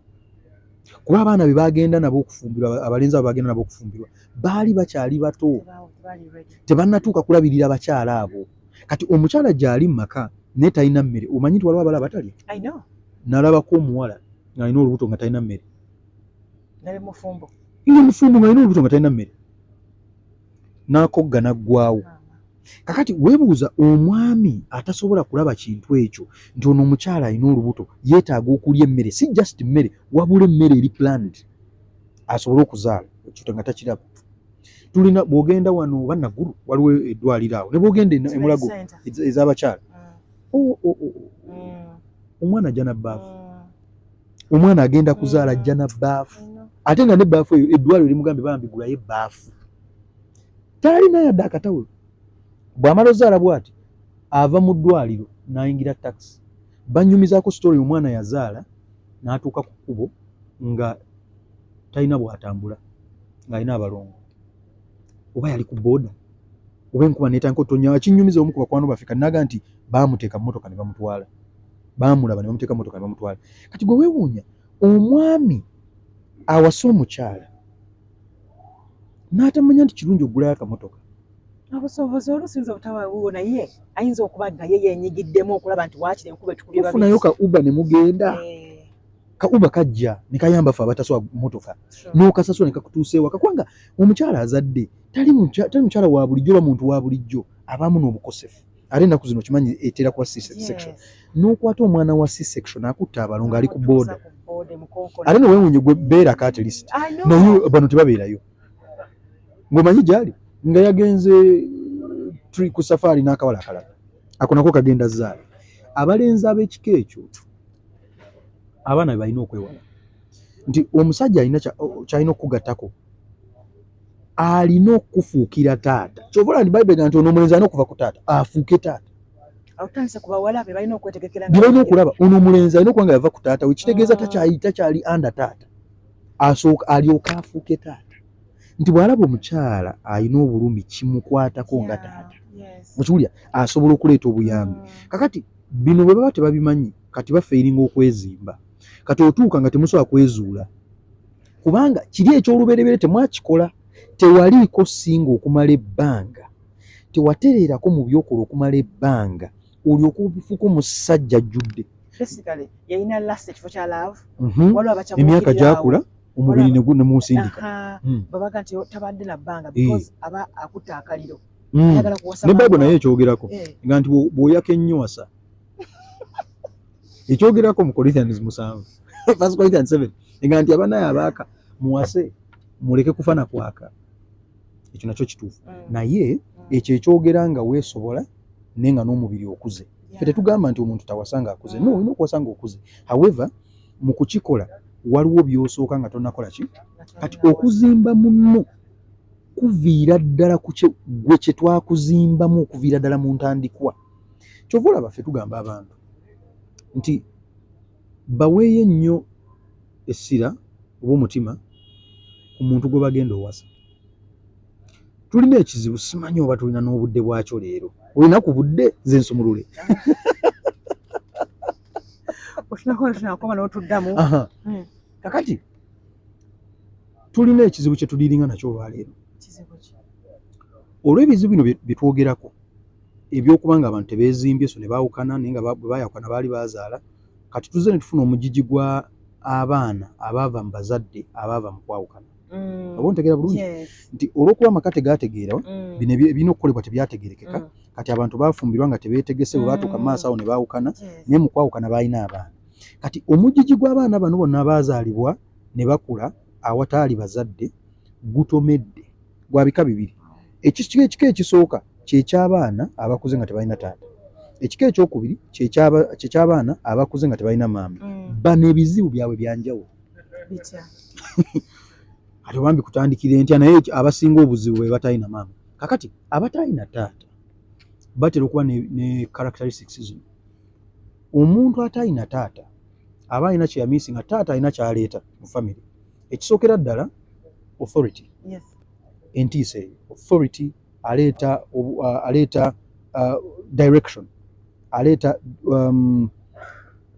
kuba abaana be bagenda nabo okufumbirwa, abalenzi abo bagenda nabo okufumbirwa, baali bakyali bato, tebannatuuka kulabirira bakyala abo. Kati omukyala gy'ali mu maka naye talina mmere. Omanyi nti waliwo abala abatalya? Nalabako omuwala ng'alina olubuto nga talina mmere, nga mufumbo ng'alina olubuto nga talina mmere, n'akogga n'aggwawo. Kakati weebuuza omwami atasobola kulaba kintu ekyo nti ono omukyala alina olubuto, yeetaaga okulya emmere, si just mmere wabula emmere eri planned asobole okuzaala, ekyo nga takiraba. Tulina bw'ogenda wano oba Naggulu, waliwo eddwaliro awo, ne bw'ogenda Emulago ez'abakyala, omwana ajja na bbaafu. Omwana agenda kuzaala ajja na bbaafu, ate nga nebbaafu eyo eddwaliro limugambye bambi gulayo ebbaafu. Talina yadde akatawulo. Bw'amala ozaala bw'ati ava mu ddwaliro n'ayingira takisi. Banyumizaako story, omwana yazaala n'atuuka ku kkubo nga talina bw'atambula, ng'alina abalongo, oba yali ku booda, oba enkuba netandika otonya. Akinyumiza omu ku bakwano baffe. Kati naga nti baamuteeka mu motoka ne bamutwala, baamulaba ne bamuteeka mu motoka ne bamutwala. Kati gwe weewuunya omwami awasa omukyala n'atamanya nti kirungi okugulayo akamotoka. Obusobozi olusinza obutabawo, naye ayinza okuba nga ye yenyigiddemu okulaba nti waakiri enkuba etukubye. Ofunayo ka Uber ne mugenda. Ka Uber kajja ne kayamba ffe abataswa motoka, n'okasasula ne kakutuusa ewaka, kubanga omukyala azadde tali mukyala wa bulijjo oba muntu wa bulijjo, abaamu n'obukosefu. Ate ennaku zino kimanyi etera kuba C section, n'okwata omwana wa C section akutta abalongo ali ku booda, ate newewunye gwe beerako at least, naye bano tebabeerayo ng'omanyi gyali nga yagenze ku safaari n'akawala akalala, ako nako kagenda zaala. Abalenzi ab'ekika ekyo abaana be balina okwewala nti omusajja alina kyalina okukugattako, alina okufuukira taata. Kyova olaba nti Bayibuli nti ono omulenzi alina okuva ku taata afuuke taata. Bye balina okulaba, ono omulenzi alina okuba nga yava ku taata we, kitegeeza takyali under taata, asooka alyoke afuuke taata, nti bw'alaba omukyala alina obulumi kimukwatako nga taata. Mukiwulira, asobola okuleeta obuyambi. Kakati bino bwe baba tebabimanyi, kati bafailinga okwezimba. Kati otuuka nga temusobola kwezuula. Kubanga kiri ekyolubereberye temwakikola, tewaliiko singa okumala ebbanga, tewatereerako mu byokola okumala ebbanga, olyoka ofuuka omusajja ajjudde. Basically yalina last ekifo kya love. Waliwo Emyaka gyakula, omubiri nemunsindika. Babaga nti tabadde na bbanga because aba akutta akaliro. Ayagala kuwasa. Ne Bayibuli naye ekyogerako nga nti bw'oyaka ennyo wasa. Ekyogerako mu Corinthians 7, First Corinthians 7, nga nti abanaye abaaka muwase muleke kufa na kwaka. Ekyo nakyo kituufu. Naye ekyo ekyogera nga weesobola naye nga n'omubiri okuze. Ffe tetugamba nti omuntu tawasa nga akuze. No, olina okuwasa nga okuze. However, mu kukikola waliwo by'osooka nga tonnakola ki. Kati okuzimba munno kuviira ddala ku gwe kye twakuzimbamu okuviira ddala mu ntandikwa. Kyova olaba ffe tugamba abantu nti baweeyo ennyo essira oba omutima ku muntu gwe bagenda owasa. Tulina ekizibu, simanyi oba tulina n'obudde bwakyo leero. Olina ku budde nze nsumulule? Tunakoma n'otuddamu. Kakati tulina ekizibu kye tudealinga nakyo olwaleero. Kizibu ki? Olw'ebizibu bino bye twogerako ebyokuba nga abantu tebeezimbye, so ne baawukana, naye nga bwe baayawukana baali bazaala. Kati tuzze ne tufuna omugigi gwa abaana abaava mu bazadde abaava mu kwawukana. Oba ontegeera bulungi? Yes. Nti olw'okuba amaka tegaategeera, bino ebirina okukolebwa tebyategeerekeka. Kati abantu baafumbirwa nga tebeetegese, bwe baatuuka mu maaso awo ne baawukana. Naye mu kwawukana baalina abaana. Kati omugigi gw'abaana bano bonna baazaalibwa ne bakula awataali bazadde gutomedde gwa bika bibiri. Ekika ekisooka kyeky'abaana abakuze nga tebalina taata. Ekika ekyokubiri kyeky'abaana abakuze nga tebalina maama. Bano ebizibu byabwe byanjawulo. Bitya? Kati obambi kutandikira entya, naye abasinga obuzibu bwe batalina maama. Kakati abatalina taata batera okuba ne characteristics zino. Omuntu atalina taata aba alina kyeyamiisi nga taata alina kyaleeta mu family. Ekisookera ddala, authority. Entiisa eyo, authority, aleeta direction, aleeta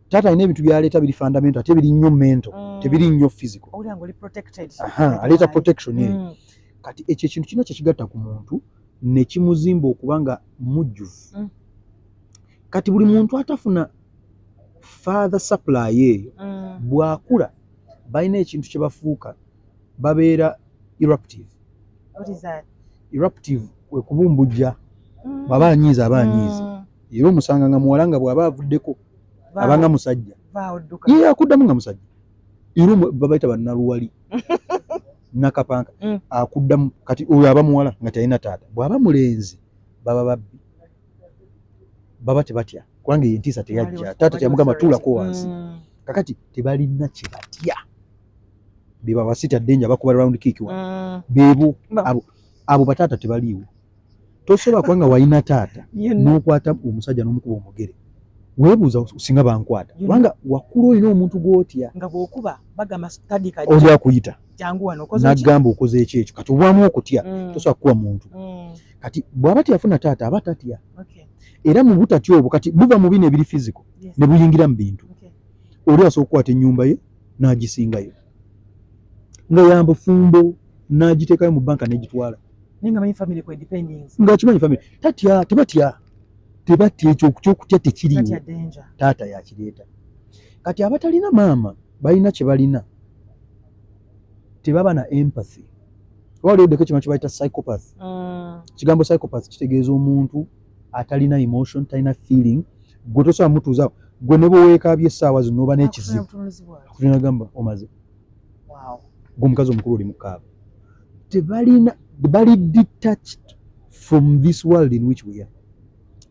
taata alina ebintu byaleeta biri fundamental, ate biri nnyo mental, tebiri nnyo physical. Owulira nga oli protected. Aha, aleeta protection eyo. Kati ekyo ekintu kirina kyekigatta ku muntu ne kimuzimba okuba nga mujjuvu. Kati buli muntu atafuna father supply eyo, bw'akula balina ekintu kye bafuuka, babeera eruptive. What is that? Eruptive kwe kubumbujja. Bw'aba anyiiza, aba anyiiza. Era omusanga nga muwala nga bw'aba avuddeko abanga musajja. Vaawo dduka. Ye akuddamu nga musajja. Era babayita bannaluwali nakapanka. Akuddamu. Kati oyo aba muwala nga talina taata. Bw'aba mulenzi baba babbi, baba tebatya kubanga eyo entiisa teyajja, taata teyamugamba tuulako wansi. Kakati tebalina kye batya, bebabasita ddenja bakuba round kick wa beebo. Abo bataata tebaliiwo. Tosobola kubanga walina taata n'okwata omusajja n'omukuba omugere, weebuuza singa bankwata, kubanga wakulu olina omuntu gw'otya. Nga bw'okuba bagamba tadika. Oli akuyita. Jangu wano, okoze ki? N'agamba okoze eki ekyo. Kati obwamu okutya, tosobola kukuba muntu. Kati bw'aba teyafuna taata aba tatya. Era mu butatya obwo kati buva mu bino ebiri physical ne buyingira mu bintu. Oli asobola okukwata ennyumba ye n'agisingayo nga yambufumbo n'agiteekayo mu banka n'egitwala. Naye nga manyi family kwe dependings. Ng'akimanyi family tatya, tebatya, tebatya, ekyo kyokutya tekiriiwo. Tatya danger. Taata yakireeta. Kati abatalina maama balina kye balina, tebaba na empathy. Oba olioddeko ekintu kye bayita psychopath? Ekigambo psychopath kitegeeza omuntu atalina emotion, talina feeling. Gwe tosobola mutuuza, gwe ne bweweekaabye essaawa zino oba n'ekizibu, Akutunuzi bw'ati. akutunagamba omaze. Gwe omukazi omukulu oli mukaaba. Tebalina, bali detached from this world in which we are,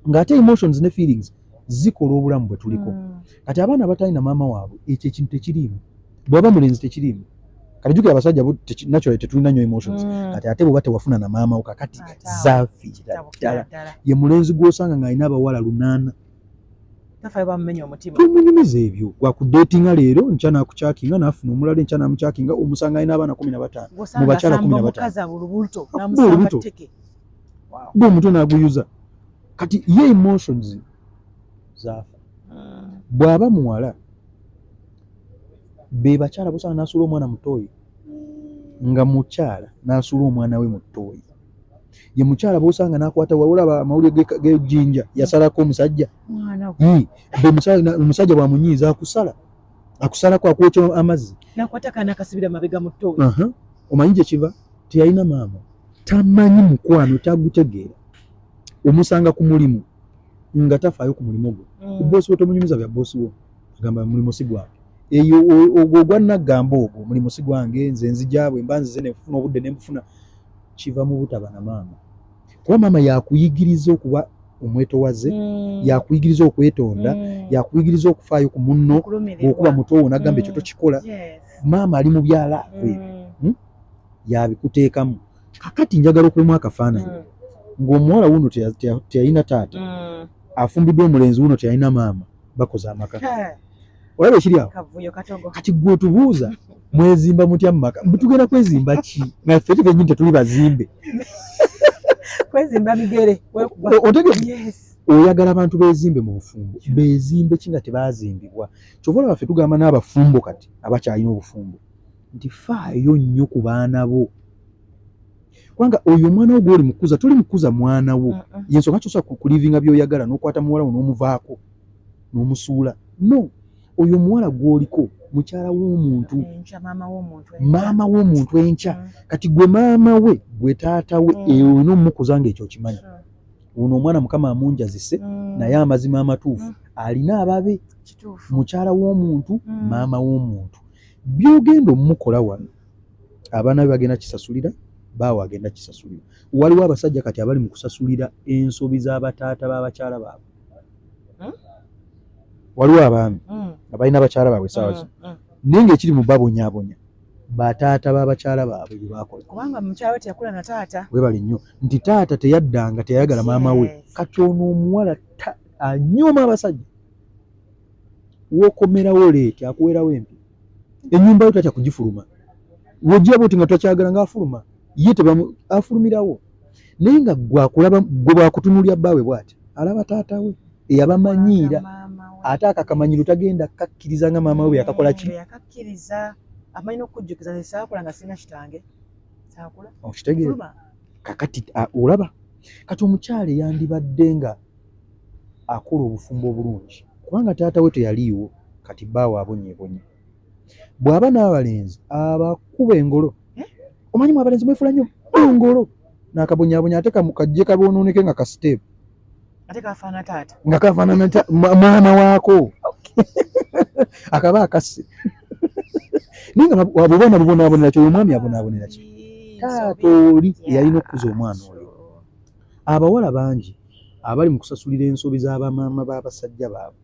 ng'ate emotions ne feelings zikola obulamu bwe tuliko. Kati abaana abatalina maama waabwe ekyo ekintu tekiriimu. Bw'aba mulenzi tekiriimu. Kati jjukira abasajja bo naturally tetulina nnyo emotions. Kati ate bw'oba tewafuna na maama wo, kakati Ate awo zaafiira kitabukira ddala. Ddala. Ye mulenzi gw'osanga ng'alina abawala 8. Tafayo bamumenya omutima. Tomunyumiza ebyo. Gwakudatinga leero, nkya nakukyakinga n'afuna omulala, enkya namucyakinga, omusanga alina abaana 15 mu bakyala 15. Omukazi olubuto. Akuba namusanga olubuto. Tteke. Wow. Gwe omutwe n'aguyuza. Kati ye emotions zaafa. Bw'aba muwala be bakyala bosanga n'asuula omwana mutoyi. Nga mukyala n'asuula omwana we mu ttooyi, ye mukyala bw'osanga n'akwata, wawulaba amawulire g'ejjinja yasalako omusajja. Mwana gwe. Be omusajja bw'amunyiiza akusala, akusalako, akwokya amazzi. Nakwata akaana akasibira mabega mu ttooyi. Aha. Omanyi gye kiva? Teyalina maama, tamanyi mukwano, tagutegeera. Omusanga ku mulimu nga tafaayo ku mulimu gwe. Ku bosi we tomunyumiza bya bosi wo, agamba mulimu si gwange. Eyo ogwo ogwa naggamba, ogwo omulimu si gwange, nze nzija bwe mba nzize nenfuna obudde nenfuna. Kiva mu butaba na maama, kuba maama yakuyigiriza okuba omwetowaze, yakuyigiriza okwetonda, yakuyigiriza okufaayo ku munno. Okulumirirwa. Bw'okuba mutowo nagamba ekyo tokikola. Maama ali mu byalaavu ebyo, yabikuteekamu. Kakati njagala okumu akafaananyi ng'omuwala wuno teyalina taata, afumbiddwa omulenzi wuno teyalina maama, bakoze amaka. Olaba ekiri awo? Kavuyo katogo. Kati gwe otubuuza mwezimba mutya mu maka? Mbu tugenda kwezimba ki nga ffe ffennyini tetuli bazimbe? Kwezimba bigere, wekuba. Otegedde? Yes. Oyagala abantu bezimbe mu bufumbo, bezimbe ki nga tebazimbibwa? Kyova olaba ffe tugamba n'abafumbo kati abakyalina obufumbo nti faayo nnyo ku baana bo, kubanga oyo omwana wo gw'oli mukuza, toli mukuza mwana wo. Yensonga kyosobola kulivinga by'oyagala n'okwata muwala wo n'omuvaako n'omusuula. No, oyo omuwala gw'oliko mukyala w'omuntu. Enkya maama w'omuntu enkya. Maama w'omuntu enkya. Kati gwe maama we, gwe taata we, eyo olina omumukuza ng'ekyo okimanyi. Ono omwana Mukama amunjazise, naye amazima amatuufu, alina ababe. Mukyala w'omuntu, maama w'omuntu. By'ogenda omumukola wano, abaana be bagenda kisasulira, baawe agenda kisasulira. Waliwo abasajja kati abali mu kusasulira ensobi z'abataata b'abakyala baabwe. Waliwo abaami abalina abakyala baabwe essaawa zino, naye ng'ekiri mu babonyaabonya bataata b'abakyala baabwe bye baakola. Kubanga mukyala we teyakula na taata. Webale nnyo nti taata teyaddanga, teyayagala maama we. Kati ono omuwala anyooma abasajja, wookomerawo late akuwerawo empi, ennyumba yo tatya kugifuluma. Wojja bwoti nga takyagala ng'afuluma ye tebamu afulumirawo, naye nga gwe akulaba, gwe bwakutunuulya bbaawe bw'ati alaba taata we eyabamanyiira. Maama we. Ate akakamanyiro tagenda kakkiriza nga maama we bwe yakakola ki. Bwe yakakkiriza. Amanyi n'okukujjukiza, nze saakula nga sirina kitange, saakula. Okitegeera? Fuluma. Kakati olaba kati omukyala eyandibadde nga akola obufumbo obulungi, kubanga taata we teyaliiwo, kati bbaawe abonyeebonye, bw'aba n'abalenzi abakuba engolo. Eh? Omanyi mu abalenzi mwefula nnyo engolo n'akabonyabonya, ate kajje kaboonooneke nga ka step. Ate kafaana taata. Nga kafaanana maama waako akaba akasse, naye nga abo baana bubonaabonera ki? Oyo omwami abonaabonera ki? Taata oli eyalina okukuza omwana oyo. Abawala bangi abali mu kusasulira ensobi z'abamaama b'abasajja baabwe.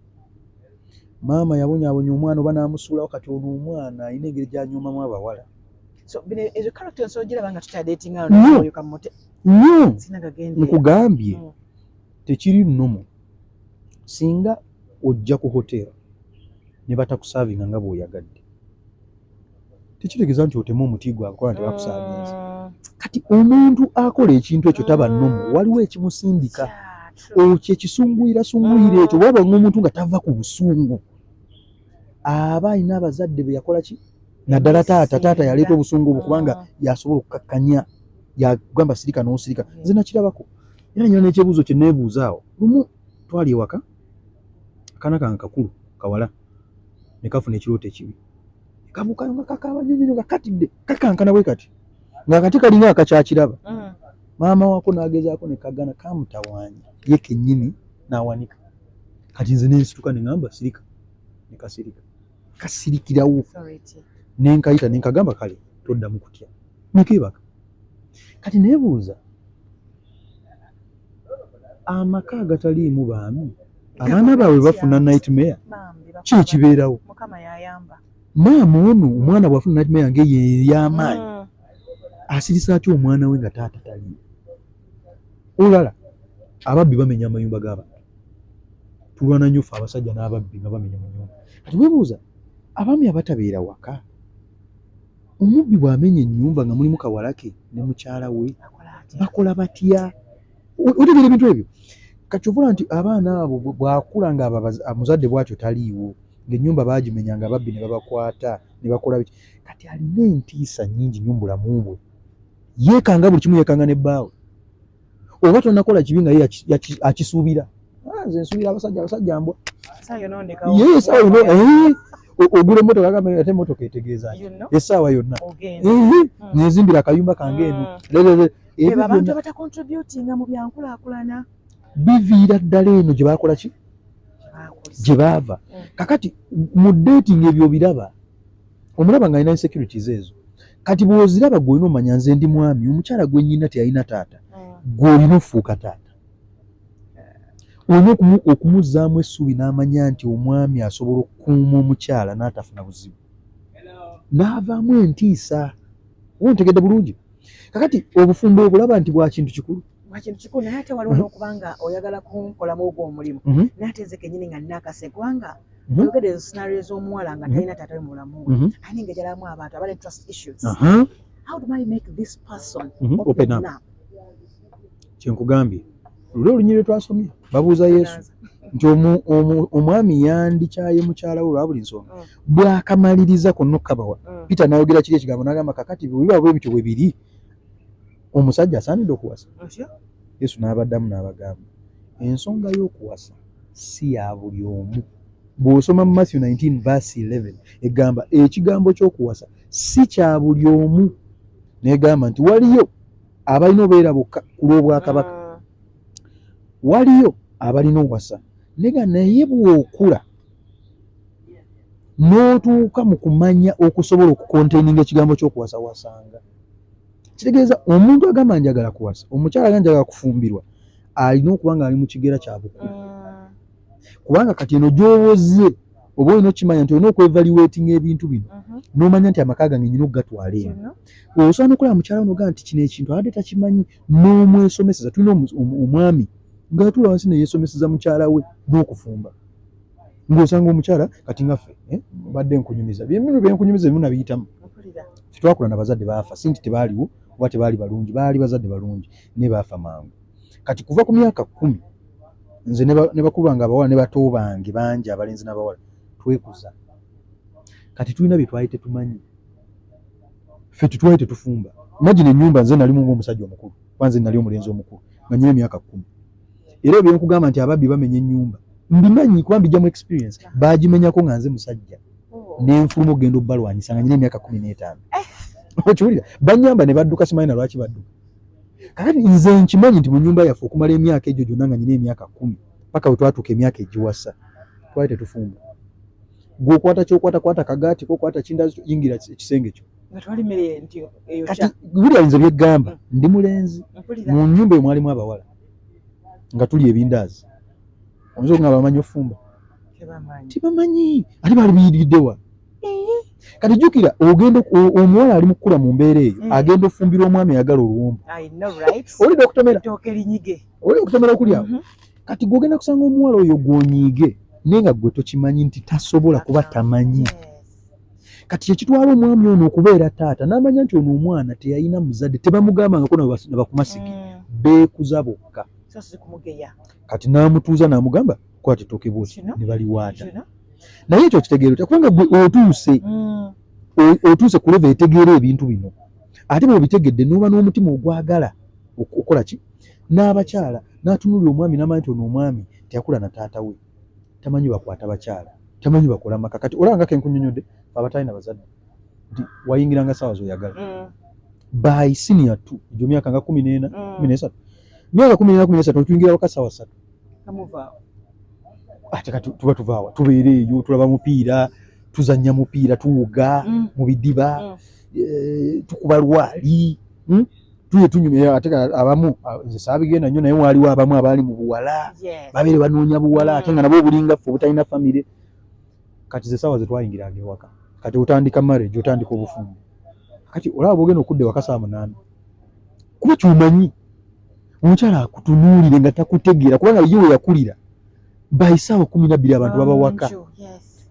Maama yabonyaabonya omwana oba n'amusuulawo, kati ono omwana alina engeri gy'anyoomamu abawala. So bino ezo character nsobola giraba nga tukyadeetinga Nnyo. oyo kamute. Nnyo. Sina gagende. Nkugambye, tekiri nnomo singa ojja ku hotero ne batakusaavinga nga bw'oyagadde, tekitegeeza nti oteme omuti gwabwe kubanga tebakusaavinze. Kati omuntu akola ekintu ekyo taba nnomo, waliwo ekimusindika. Yeah, true. Okyo ekisunguyira sunguyira ekyo, bwaba ng'omuntu nga tava ku busungu, aba alina abazadde be yakola ki, naddala taata. Taata yaleeta obusungu obwo kubanga yasobola okukakkanya, yagamba sirika n'osirika. Nze nakirabako era nyina n'ekyebuuzo kye neebuuza awo. Lumu twali ewaka, akaana kange kakulu kawala ne kafuna ekirooto ekibi, kabuukayo nga kakaaba nnyo nnyo nga katidde, kakankana bwe kati ng'akati kalinga akakyakiraba. Maama wako n'agezaako ne kagana, kamutawaanya ye kennyini n'awanika. Kati nze nensituka ne ŋŋamba sirika, ne kasirika, kasirikirawo. Authority. Ne nkayita ne nkagamba kale toddamu kutya, nekeebaka. Kati neebuuza, amaka agataliimu baami, abaana baabwe bafuna nightmare? Bambi, Ki ekibeerawo? Mukama yayamba. Maama ono omwana bw'afuna nightmare ng'eyo ey'amaanyi, asirisa atya omwana we nga taata taliiwo? Olulala ababbi bamenya amayumba g'abantu. Tulwana nnyo ffe abasajja n'ababbi nga bamenya mu nyumba. Kati weebuuza, abaami abatabeera waka, omubbi bw'amenya ennyumba nga mulimu kawala ke ne mukyala we, Akola atya? bakola batya? Otegeera ebintu ebyo? Kati ovula nti abaana abo bw'akula nga muzadde bw'atyo taliiwo, Ng'ennyumba baagimenya nga ababbi ne babakwata ne bakola biki. Kati alina entiisa nnyingi nnyo mu bulamu bwe, yeekanga buli kimu, yeekanga ne bbaawe. Oba tonakola kibi nga ye akisuubira. Ah, nze nsuubira abasajja, abasajja mbwa. Ye essaawa yonna ogula emmotoka, agamba ate emmotoka etegeeza ki? Essaawa yonna nezimbira akayumba kange eno. Ebyo abantu abatacontributinga mu byankulaakulana. Biviira ddala eno gye bakola ki, gye baava. Kakati mu dating ebyo biraba, omulaba nga alina insecurities ezo. Kati bw'oziraba, gwe olina omanya, nze ndi mwami, omukyala gwe nnyina teyalina taata. Gwe olina ofuuka taata, olina okumuzzaamu essuubi n'amanya nti omwami asobola okukuuma omukyala n'atafuna buzibu, n'avaamu entiisa. Oba ontegedde bulungi? Kakati obufumbo obulaba nti bwa kintu kikulu. Kintu kikulu, naye ate waliwo n'okuba nga oyagala kunkolamu ogwo omulimu, naye ate nze kennyini nga nnakase, kubanga oyogedde ezo scenario z'omuwala nga talina taata we mu bulamu bwe, alina engeri gyalamu abantu aba ne trust issues. How do I make this person open up? Kyenkugambye, luli olunyiriri twasomye, babuuza Yesu nti omwami yandikyaye mukyala we olwa buli nsonga? Bwakamaliriza konna okukabawa, Peter n'ayogera kiri ekigambo n'agamba, kakati bwe biba bwe bityo bwe biri, omusajja asaanidde okuwasa? Yesu n'abaddamu n'abagamba, ensonga y'okuwasa si ya buli omu. Bw'osoma mu Matthew 19 verse 11, egamba ekigambo ky'okuwasa si kya buli omu, negamba nti waliyo abalina obeera bokka ku lw'obwakabaka, waliyo abalina owasa nega. Naye bw'okula n'otuuka mu kumanya okusobola okucontaininga ekigambo ky'okuwasa, wasanga kitegeeza omuntu agamba njagala kuwasa, omukyala agamba njagala kufumbirwa, alina okuba nga ali mu kigera kya bukulu. Kubanga kati eno gy'owoze, oba olina okimanya nti olina okwevaluatinga ebintu bino, n'omanya nti amaka gange nyina okugatwala eno. Osobola n'okulaba mukyala nogaa nti kino ekintu abadde takimanyi, n'omwesomeseza. Tulina omwami ng'atuula wansi neyeesomeseza mukyala we n'okufumba, ng'osanga omukyala kati nga ffe, eh, badde nkunyumiza byeminu, byenkunyumiza ebimu nabiyitamu. Ffe twakula na bazadde baafa, si nti tebaaliwo oba tebaali balungi, baali bazadde balungi naye baafa mangu. Kati kuva ku myaka 10, nze ne bakulu bange abawala ne bato bange bangi, abalenzi n'abawala, twekuza. Kati tulina bye twali tetumanyi ffe, tetwali tetufumba. Imagine ennyumba nze nalimu ng'omusajja omukulu, kuba nze nali omulenzi omukulu nga nyina emyaka 10. Era ebyenkugamba nti ababbi bamenya ennyumba mbimanyi, kuba mbijja mu experience. Bagimenyako nga nze musajja nenfuluma okugenda obbalwanyisa nga nyina emyaka 15. Okiwulira? Banyamba ne badduka, simanyi na lwaki badduka. Kakati nze nkimanyi nti mu nyumba yaffe okumala emyaka egyo gyonna nga nyina emyaka 10 paka we twatuuka emyaka egiwasa, twali tetufumba. Gwe okwata kyokwata, kwata kagaati ko, kwata kindazi, yingira ekisenge kyo. Kati wulira nze byeggamba, ndi mulenzi mu nyumba eyo, mwalimu abawala nga tuli ebindaazi. Oyinza okugamba bamanyi ofumba? Tebamanyi, ate baali biyiriddewa? Kati jjukira, ogenda omuwala ali mu kukula mu mbeera eyo, agenda ofumbirwa omwami ayagala oluwombo, olidde okutomera, oli okutomera okulya. Kati gwe ogenda kusanga omuwala oyo gw'onyiige, naye nga gwe tokimanyi nti tasobola kuba tamanyi. Kati kyekitwala omwami ono okubeera taata n'amanya nti ono omwana teyalina muzadde, tebamugambangako nabakumasigi, beekuza bokka. Kati n'amutuuza n'amugamba, kwata ettooke bwoti, ne baliwaata. Naye ekyo okitegeera otya? Kubanga gwe otuuse, otuuse ku level etegeera ebintu bino. Ate bw'obitegedde n'oba n'omutima ogwagala okukola ki n'abakyala, n'atunuulira omwami n'amanya nti ono omwami teyakula na taata we, tamanyi bakwata bakyala, tamanyi bakola maka. Kati olaba nga kenkunyonyodde, abatalina bazadde, nti wayingiranga saawa zoyagala. By senior two, egyo myaka nga 14, 13, myaka 14, 13, otuyingira waka saawa 3. Ate kati tuba tuvaawa, tubeera eyo tulaba mupiira, tuzannya mupiira, tuwuga mu bidiba, tukuba lwali, Tuye tunyumya. Ate abamu, nze saabigenda nnyo, naye waaliwo abamu abaali mu buwala, babeere banoonya buwala, ate nga nabo obulinga ffe obutalina famire. Kati ze saawa ze twayingiranga ewaka. Kati otandika marriage, otandika obufumbo. Kati olaba bwogenda okudda ewaka saa 8, kuba kyomanyi omukyala akutunuulire nga takutegeera, kubanga ye we yakulira by saawa 12 abantu baba waka.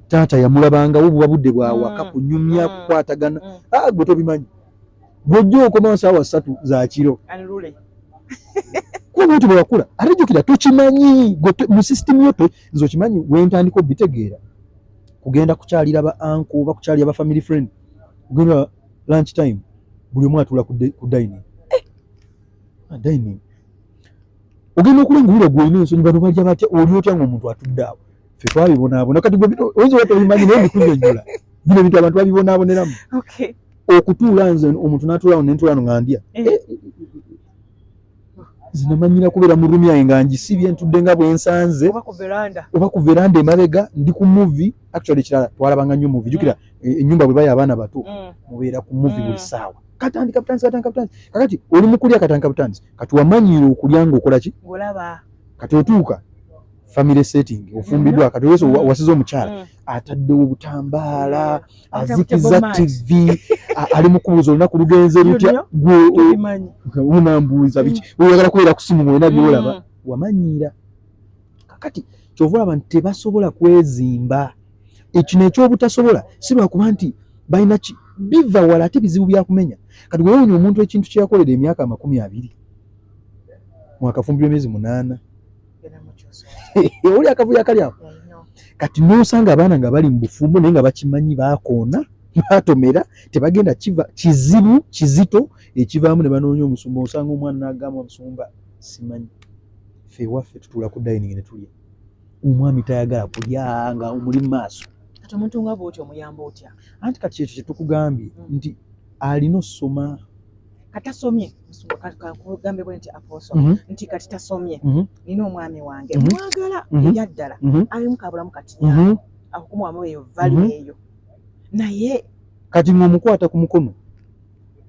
Taata yamulabangawo, buba budde bwa waka, kunyumya, kukwatagana. Ah, gwe tobimanyi, gwojja okomawo saawa 3 za kiro, kuba bwoti bwe wakula. Ate jjukira tokimanyi gwe mu system yo. Nze okimanyi wentandika obitegeera. Kugenda kukyalira ba uncle oba kukyalira ba family friend, ogenda lunch time, buli omu atuula ku dining. Eh, dining ogenda okulengulira gwe olina ensonyi, bano balya batya, oli otya ng'omuntu atudde awo? Ffe twabibonaabona. Kati gwe bino oyinza oba tobimanyi, naye mbikunyonnyola. Bino ebintu abantu babibonaaboneramu. Okutuula, nze omuntu n'atuula awo nentuula ano nga ndya. Eh, zinamanyira kubeera mu room yange nga ngisibye, ntudde nga bwe nsanze. Oba ku veranda. Oba ku veranda emabega, ndi ku movie. Actually, ekirala, twalabanga nnyo movie. Jjukira ennyumba bwe baya abaana bato, mubeera ku movie buli ssaawa. Katandika butandisi, katandika butandisi. Kakati oli mu kulya, katandika butandisi. Kati wamanyiira okulya ng'okola ki? Ng'olaba. Kati otuuka family setting, ofumbiddwa, kati wese wasiza omukyala, ataddewo obutambaala, azikiza mat. TV, ali mu kubuuza olunaku lugenze lutya. Gwe Tobimanyi. Unambuuza biki? Oyagala kubeera ku simu ng'olina byolaba. Wamanyiira. Kakati kyova olaba nti tebasobola kwezimba. Ekino ekyobutasobola si lwakuba nti balina biva wala, ate bizibu byakumenya. Kati gwewunya omuntu ekintu kyeyakolera emyaka 20, mwakafumbirwa emyezi 8, Genda mukyusa. oli akavuyo akali awo. Yeah, I know. Kati nosanga abaana nga bali mu bufumbo, naye nga bakimanyi bakoona, batomera, tebagenda kiva kizibu kizito ekivaamu ne banoonya omusumba. Osanga omwana n'agamba, "Omusumba, simanyi, ffe ewaffe tutuula ku dining ne tulya, omwami tayagala kulya nga omuli mu maaso." Kati omuntu nga bw'otyo omuyamba otya? Anti kati kyekyo kyetukugambye nti alina osoma. Kati tasomye, kugambe bwe nti, Apostle, nti kati tasomye. Nina omwami wange, mwagala ebyaddala, alimu kabulamu kati akukumuwamu eyo value eyo, naye Kati ng'omukwata ku mukono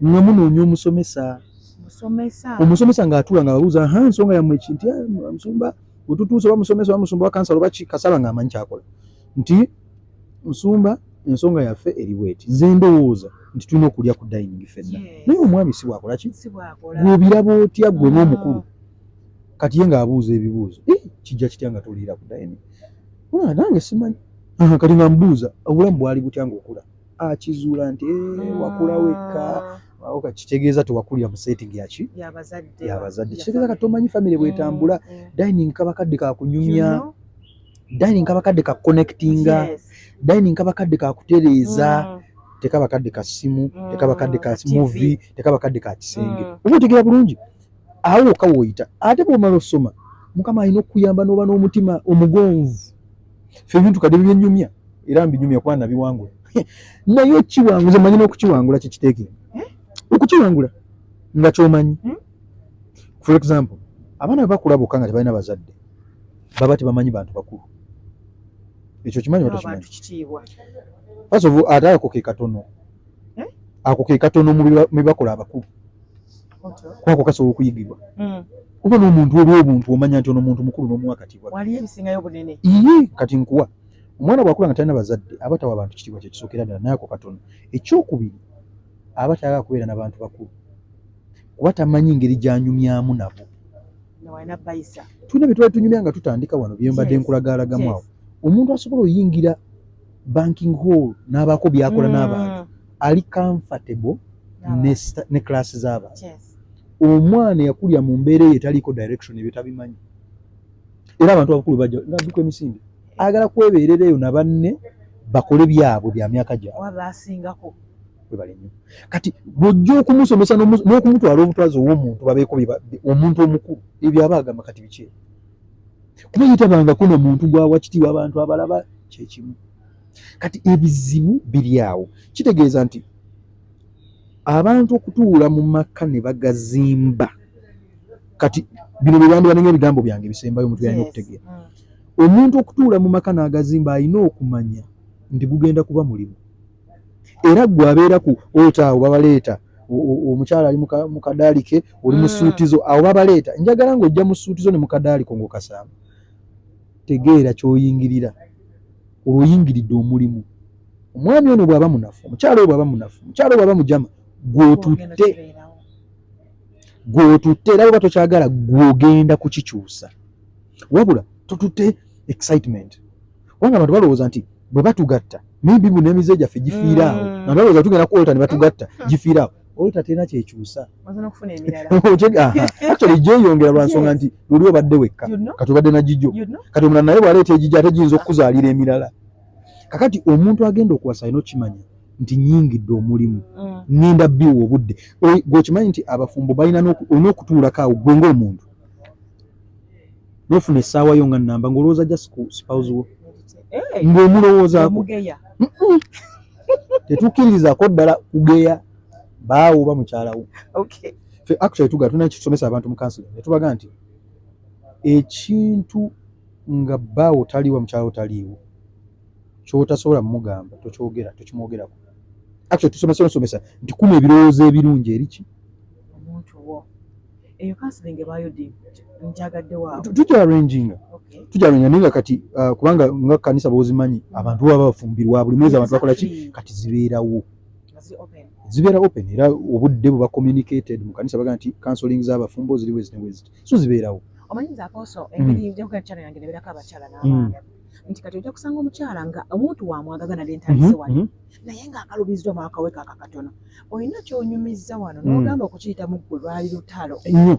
nga munoonya omusomesa. Musomesa. Omusomesa ng'atuula nga babuuza, ha, ensonga yammwe ki? Nti, "Ah, musumba, wetutuuse," oba musomesa, oba musumba wa kansala, oba ki, kasaba ng'amanyi kyakola, nti, "Musumba, ensonga yaffe eri bweti, nze ndowooza nti tulina okulya ku dining ffenna." Naye omwami si bwakola ki? Si bwakola. Gw'obiraba otya gwe ng'omukulu? Kati ye ng'abuuza ebibuuzo, "Eh, kijja kitya nga toliira ku dining?" "Ah, nange simanyi." Aha, kati nga mbuuza obulamu bwali butya ng'okula, akizuula nti, "Eh, wakula wekka." Awo kitegeeza tewakulira mu setting yaki? Yabazadde. Yabazadde. Kitegeeza kati tomanyi family bwetambula. Dining kaba kadde kakunyumya, dining kaba kadde ka connectinga, dining kaba kadde kakutereeza, tekaba kadde ka simu, tekaba kadde ka ka TV. Movie, tekaba kadde ka kisenge. Oba otegeera bulungi, awo wokka w'oyita. Ate bw'omala osoma, Mukama alina okukuyamba n'oba n'omutima omugonvu. Ffe ebintu kati byenyumya era mbinyumya kuba nabiwangula, naye okiwanguza manyi n'okukiwangula kikiteekere okukiwangula nga kyomanyi. For example, abaana bwe bakula bokka nga tebalina bazadde, baba tebamanyi bantu bakulu. Ekyo kimanyi oba tokimanyi? Abantu kitiibwa. First of all, ate ako ke katono. Eh? Ako ke katono mu bibakola abakulu. Otyo. Kwako kasobola okuyigibwa oba n'omuntu olw'obuntu omanya nti ono muntu mukulu n'omuwa akatiibwa. Waliyo ebisingayo bunene. Iye, kati nkuwa omwana bw'akula nga talina bazadde, aba tawa bantu kitiibwa, kyekisookera ddala, naye ako katono. Ekyokubiri, aba tayagala kubeera n'abantu bakulu kuba tamanyi ngeri gy'anyumyamu nabo. Newalina bayisa. Tulina bye twali tunyumya nga tutandika wano, byembadde nkulagaalagamu awo. Omuntu asobola oyingira banking hall n'abaako by'akola n'abantu, ali comfortable ne class z'abantu. Omwana yakulira mu mbeera eyo etaliiko direction, ebyo tabimanyi. Era abantu abakulu bajja nga dduka emisinde, ayagala kwebeerera eyo na banne bakole byabwe bya myaka gyabwe. Oba basingako. Webale nnyo. Kati bw'ojja okumusomesa n'okumutwala obutwazi ow'omuntu, babeeko omuntu omukulu ebyo aba agamba kati biki, kuba yetabangako na muntu gwawa kitiibwa, abantu abalaba kyekimu. Kati ebizibu biri awo. Kitegeeza nti abantu okutuula mu maka ne bagazimba, kati bino bye byandibadde ebigambo byange ebisembayo omuntu yalina okutegeera. Omuntu okutuula mu maka n'agazimba, alina okumanya nti gugenda kuba mulimu. Era gwe abeera ku altar awo, babaleeta, omukyala ali mu kadaali ke, oli mu suuti zo, awo babaleeta, njagala ng'ojja mu suuti zo ne mu kadaaliko ng'okasamba, tegeera ky'oyingirira. Olwo oyingiridde omulimu. Omwami ono bw'aba munafu, omukyala oyo bw'aba munafu, omukyala oyo bw'aba mujama, gw'otutte, gw'otutte. Era bw'oba tokyagala, gw'ogenda kukikyusa. Wabula totutte excitement, kubanga abantu balowooza nti bwe batugatta, maybe buno emize gyaffe gifiira awo. Abantu balowooza tugenda ku altar ne batugatta, gifiira awo. Altar terina kyekyusa. Oyinza n'okufuna emirala. Actually gyeyongera lwa nsonga nti luli obadde wekka, kati obadde na gijjo. Kati omulala naye bw'aleeta egijjo, ate giyinza okukuzaalira emirala. Kakati omuntu agenda okuwasa alina okimanya nti nyingidde omulimu, ŋŋenda biwa obudde. Gwe okimanyi nti abafumbo balina olina okutuulako awo gwe ng'omuntu n'ofuna essaawa yo nga nnamba ng'olowooza just ku spouse wo, ng'omulowoozaako. Omugeya. Tetukkiririzaako ddala kugeya baawo oba mukyalawo. Ffe actually tuga tulina kitusomesa abantu mu counseling ne tubaga nti ekintu nga bbaawo taliiwo, mukyalawo taliiwo, ky'otasobola mugamba tokyogera, tokimwogerako. Actually tusomesa nosomesa nti kuma ebirowoozo ebirungi eri ki? Omuntu wo. Eyo counseling ebaayo ddi? Njagadde waawo. Tujja arranginga. Tujja arranginga, naye nga kati kubanga nga kanisa bw'ozimanyi, abantu baba bafumbirwa buli mwezi, abantu bakola ki? Kati zibeerawo. Nga ziri open. Zibeera open, era obudde buba communicated mu kanisa, baga nti counseling z'abafumbo ziri bwezi ne bweziti, so zibeerawo. Omanyi nze Apostle, engeri njakuga channel yange nebeerako abakyala n'abaana, nti kati ojja kusanga omukyala nga omuntu wamwagaga nali ntandise wano, naye ng'akalubiziddwa mwakawe kaka katono, olina ky'onyumizza wano n'ogamba okukiyitamu ggwe lwali lutalo. Nnyo,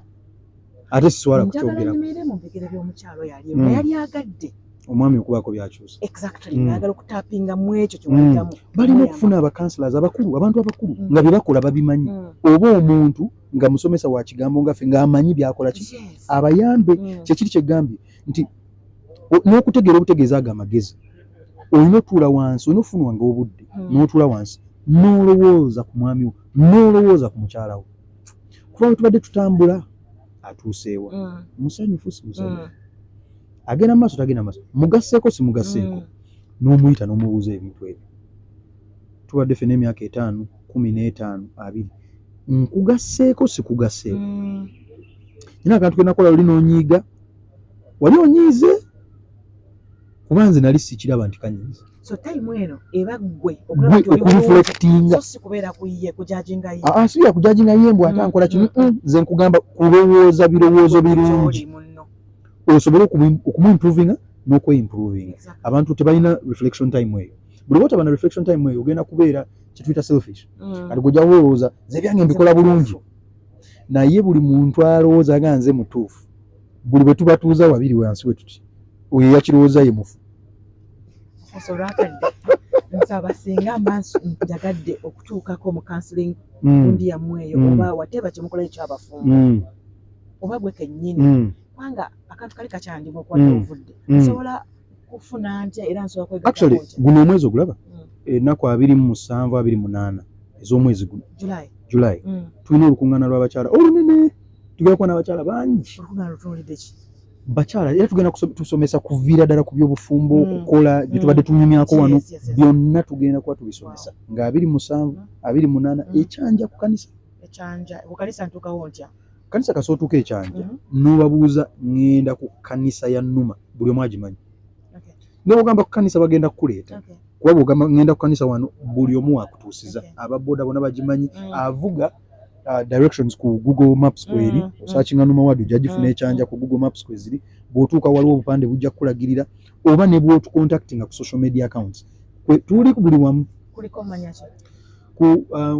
ate siswala Njagala kukyogerako. Nyimirire mu bigere by'omukyalo yali nga yali agadde omwami okubaako byakyusa. Exactly. Ng'ayagala okutapinga mu ekyo kyewayitamu. Balina okufuna abakanselazi abakulu, abantu abakulu nga bye bakola babimanyi, oba omuntu nga musomesa wa kigambo nga ffe ng'amanyi byakola ki, abayambe. Kyekiri kyegambye nti n'okutegeera obutegeeza ago amagezi, olina otuula wansi, olina okufunwanga obudde n'otuula wansi n'olowooza ku mwami wo, n'olowooza ku mukyala wo, kuba bwe tubadde tutambula atuuseewa, musanyufu, si musanyufu, agenda mu maaso, tagenda mu maaso, mugasseeko, si mugasseeko, n'omuyita n'omubuuza ebintu ebyo. Tubadde ffena emyaka 50, 15, 20, nkugasseeko, sikugasseeko? Nina akantu ke nakola luli n'onyiiga, wali onyiize kuba nze nali sikiraba nti kanyiiza. So time eno eba ggwe Gwe okureflectinga. So si kubeera ku ye, kujudginga ye. Aa, si yakujudginga ye mbw ate ankola kino. Nze nkugamba kulowooza birowoozo birungi Gy'oli munno. Osobole okumuimprovinga n'okweimprovinga. Abantu tebalina reflection time eyo. Buli bwotaba na reflection time eyo, ogenda kubeera kyetuyita selfish. Kati gojja kulowooza nze ebyange mbikola bulungi, naye buli muntu alowooza nga nze mutuufu. Buli bwe tubatuuza wabiri wansi bwe tuti, oyo yakirowooza ye mufu. Apostle, olwakadde nsaba singa mba njagadde okutuukako mu counseling gundi yammwe eyo, oba whatever kyemukola ekyabafumbo, oba gwe kennyini, kubanga akantu kali kakyandimu okuba ovudde, nsobola kufuna ntya era nsobola kwegattako Actually, ntya? guno omwezi ogulaba, ennaku 27, 28 ez'omwezi guno, July. July, tulina olukuŋŋaana lw'abakyala olunene. Tugenda kuba n'abakyala bangi. Olukuŋŋaana lutunuulidde ki? Bakyala, era tugenda tusomesa kuviira ddala ku byobufumbo, okukola bye tubadde tunyumyako wano. Byonna tugenda kuba tubisomesa nga 27, 28, ekyanja ku kanisa. Ekyanja ku kanisa, ntuukawo ntya? Kanisa kasooka otuuka ekyanja, n'obabuuza ŋŋenda ku kanisa ya Numa, buli omu agimanyi. Ne bw'ogamba ku kanisa, bagenda kukuleeta. Kuba bw'ogamba ŋŋenda ku kanisa wano, buli omu wakutuusiza. Ababoda bonna bagimanyi. Avuga directions ku Google Maps kweri, osearchinga Numa ward, ojja gifuna. Ekyanja ku Google Maps kweziri. Bw'otuuka waliwo obupande bujja kukulagirira, oba ne bw'otucontactinga ku social media accounts. Tuli ku buli wamu. Kuliko manya ki?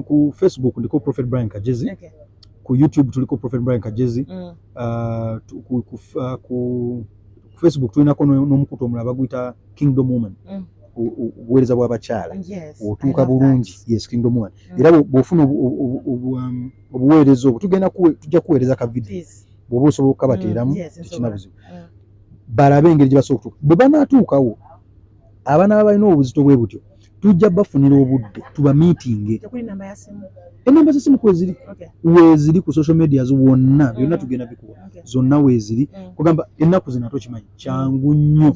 Ku Facebook ndiko Prophet Brian Kagezi. Ku YouTube tuliko Prophet Brian Kagezi. Ku Facebook tulinako n'omukutu omulala baguyita Kingdom Woman, obuweereza bw'abakyala. Otuuka bulungi, yes, Kingdom Woman. Era bw'ofuna obuweereza obwo, tugenda tujja kuweereza ka video, bw'oba osobola okukabateeramu. Tekina buzibu. Balabe engeri gye basobola okutuuka. Bwe banaatuukawo, abaana balina obuzito bwe butyo, tujja bafunira obudde tubamiitinge. Enamba z'essimu kweziri, weeziri ku social medias wonna, byonna tugenda bikuwa. Zonna weeziri. Kugamba ennaku zino ate okimanyi kyangu nnyo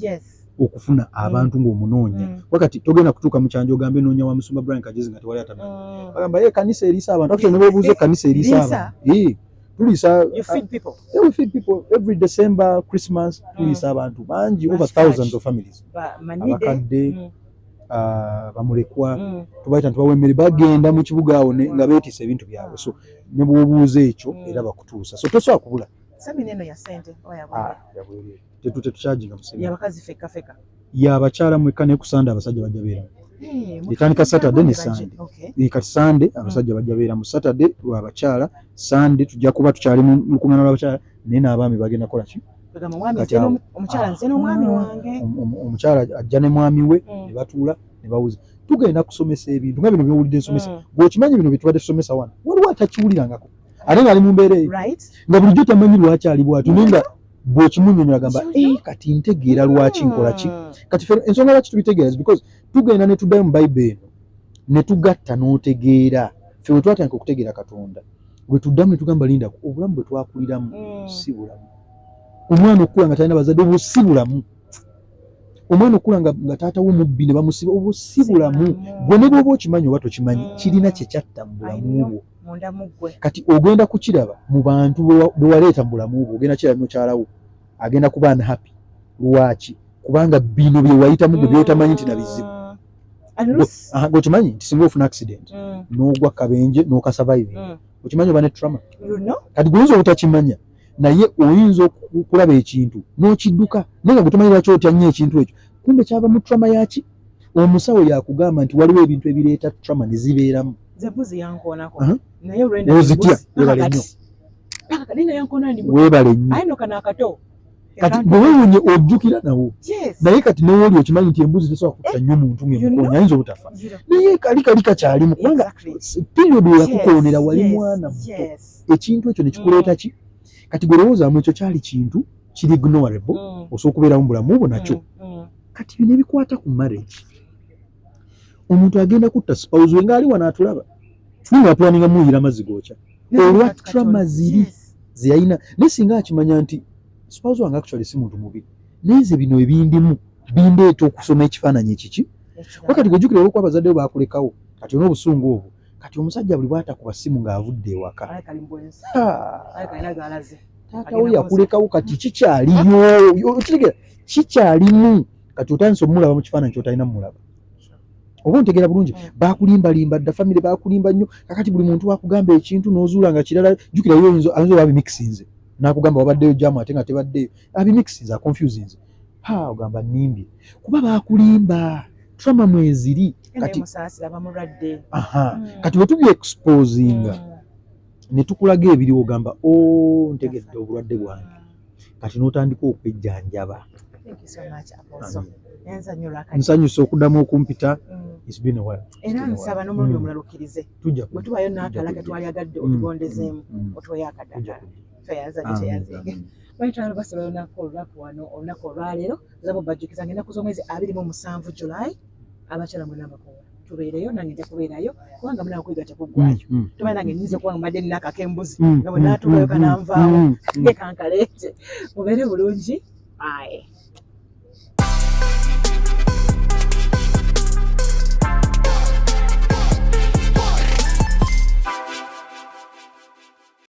okufuna abantu ng'omunoonya. Wakati togenda kutuuka mu kyanja ogambe noonya wa musumba Brian Kagezi nga tewali atamanyi. Bagamba ye kanisa eriisa abantu. Actually ne bw'obuuza ekkanisa eriisa abantu. Tuliisa. You feed people. Yeah, we feed people every December, Christmas, tuliisa abantu bangi, over thousands of families. Abakadde, bamulekwa, tubayita ntubawa emmere, bagenda mu kibuga awo nga beetiisa ebintu byabwe. So ne bw'obuuza ekyo, era bakutuusa. So tosobola kubula. Seminar eno ya ssente oba ya Ah, bwereere? Ya bwereere. Tetucharginga mu seminar. Yabakazi fekka fekka? Y'abakyala mwekka, ne ku Sunday abasajja bajja beeramu. Etandika Saturday ne Sunday. Kati Sunday abasajja bajja beeramu, Saturday lw'abakyala. Sunday tujja kuba tukyali mu lukuŋŋaana lw'abakyala, naye n'abaami bagenda kukola ki? Omukyala nze n'omwami wange. Omukyala ajja ne mwami we ne batuula ne bawuza. Tugenda kusomesa ebintu nga bino byowulidde nsomesa. Gweokimanyi bino byetubadde tusomesa wano, waliwo atakiwulirangako ate ng'ali mu mbeera eyo, nga bulijjo tamanyi lwaki ali bw'atyo, naye nga bw'okimunnyonnyola agamba, "Kati ntegeera lwaki nkola ki." Kati ffe ensonga lwaki tubitegeera is because tugenda ne tuddayo mu Bayibuli eno ne tugatta n'otegeera. Ffe bwe twatandika okutegeera Katonda, bwe tuddamu ne tugamba, "Lindako, obulamu bwe twakuliramu si bulamu." Omwana okukula nga talina bazadde, obwo si bulamu. Omwana okukula nga taata we mubbi ne bamusiba, obwo si bulamu. Gwe ne bw'oba okimanyi oba tokimanyi, kirina kye kyatta mu bulamu bwo. Kati ogenda kukiraba mu bantu be waleeta mu bulamu bwo. Ogenda kiraba mukyala wo agenda kuba unhappy. Lwaki? Kubanga bino bye wayitamu gwe byotamanyi nti nabizibu. Gweokimanyi nti singa ofuna accident n'ogwa kabenje n'okasurviving, okimanyi oba ne trauma. Kati gwe oyinza obutakimanya, naye oyinza okulaba ekintu n'okidduka, naye nga gwe tomanyi lwaki otya nnyo ekintu ekyo. Kumbe kyava mu trauma. Yaki omusawo yakugamba nti waliwo ebintu ebireeta trauma ne zibeeramu. Ozitya. Webale nnyo, weebale nnyo. Kati bwe weewunye ojjukira nawo, naye kati newooli okimanyi nti embuzi tesobola kutta nnyo muntu ng'emukonya, ayinza obutafa, naye kali kali kakyalimu, kubanga period weyakukoonera wali mwana muto, ekintu ekyo ne kikuleeta ki. Kati gwe lowoozaamu ekyo kyali kintu kiri ignorable, osobola okubeeramu mu bulamu bwo nakyo. Kati bino ebikwata ku marriage, omuntu agenda kutta spouse we ng'ali wano atulaba, naye nga apulaninga muyira amazzi gookya olwa trauma ziri ze yalina. Naye singa akimanya nti spouse wange actually si muntu mubi, naye nze bino ebindimu bindeeta okusoma ekifaananyi ekiki. Wakati gwejjukira olwokuba abazadde bo baakulekawo, kati olina obusungu obwo. Kati omusajja buli bw'atakuba ssimu ng'avudde ewaka, taata we yakulekawo, kati kikyaliyo, okitegera, kikyalimu. Kati otandise omulaba mu kifaananyi ky'otalina mumulaba. Oba ontegeera bulungi? Bakulimbalimba dda, famire bakulimba nnyo. Kakati buli muntu wakugamba ekintu n'ozuula nga kirala. Jjukira yo ayinza oba abimixinze n'akugamba wabaddeyo jamu ate nga tebaddeyo, abimixinze, aconfusinze, ha, ogamba nnimbye kuba bakulimba. Trauma mweziri kati. Aha, kati bwe tubi exposinga ne tukulaga ebiriwo, ogamba, "O, ntegedde obulwadde bwange." Kati n'otandika okwejjanjaba. Nsanyusa okuddamu okumpita. It's been a while. Era nsaba n'omulundi omulala okkirize bwe tubayo n'akalaka twalyagadde otugondezeemu, otuweyo akaddagala. Tweyanza nnyo, tweyanzeege. Bayitwala basaba olunaku olunaku wano olunaku olwaleero zabo bajjukiza nga ennaku z'omwezi 27 July, abakyala mwena abakowa tubeereyo, nange nja kubeerayo, kubanga munawe okwiga tekuggwayo. Tumanyi nange nyinza okuba nga mbadde nina akakembuzi nga bwe naatuukayo kananvaawo kankaleete. Mubeere bulungi, aye.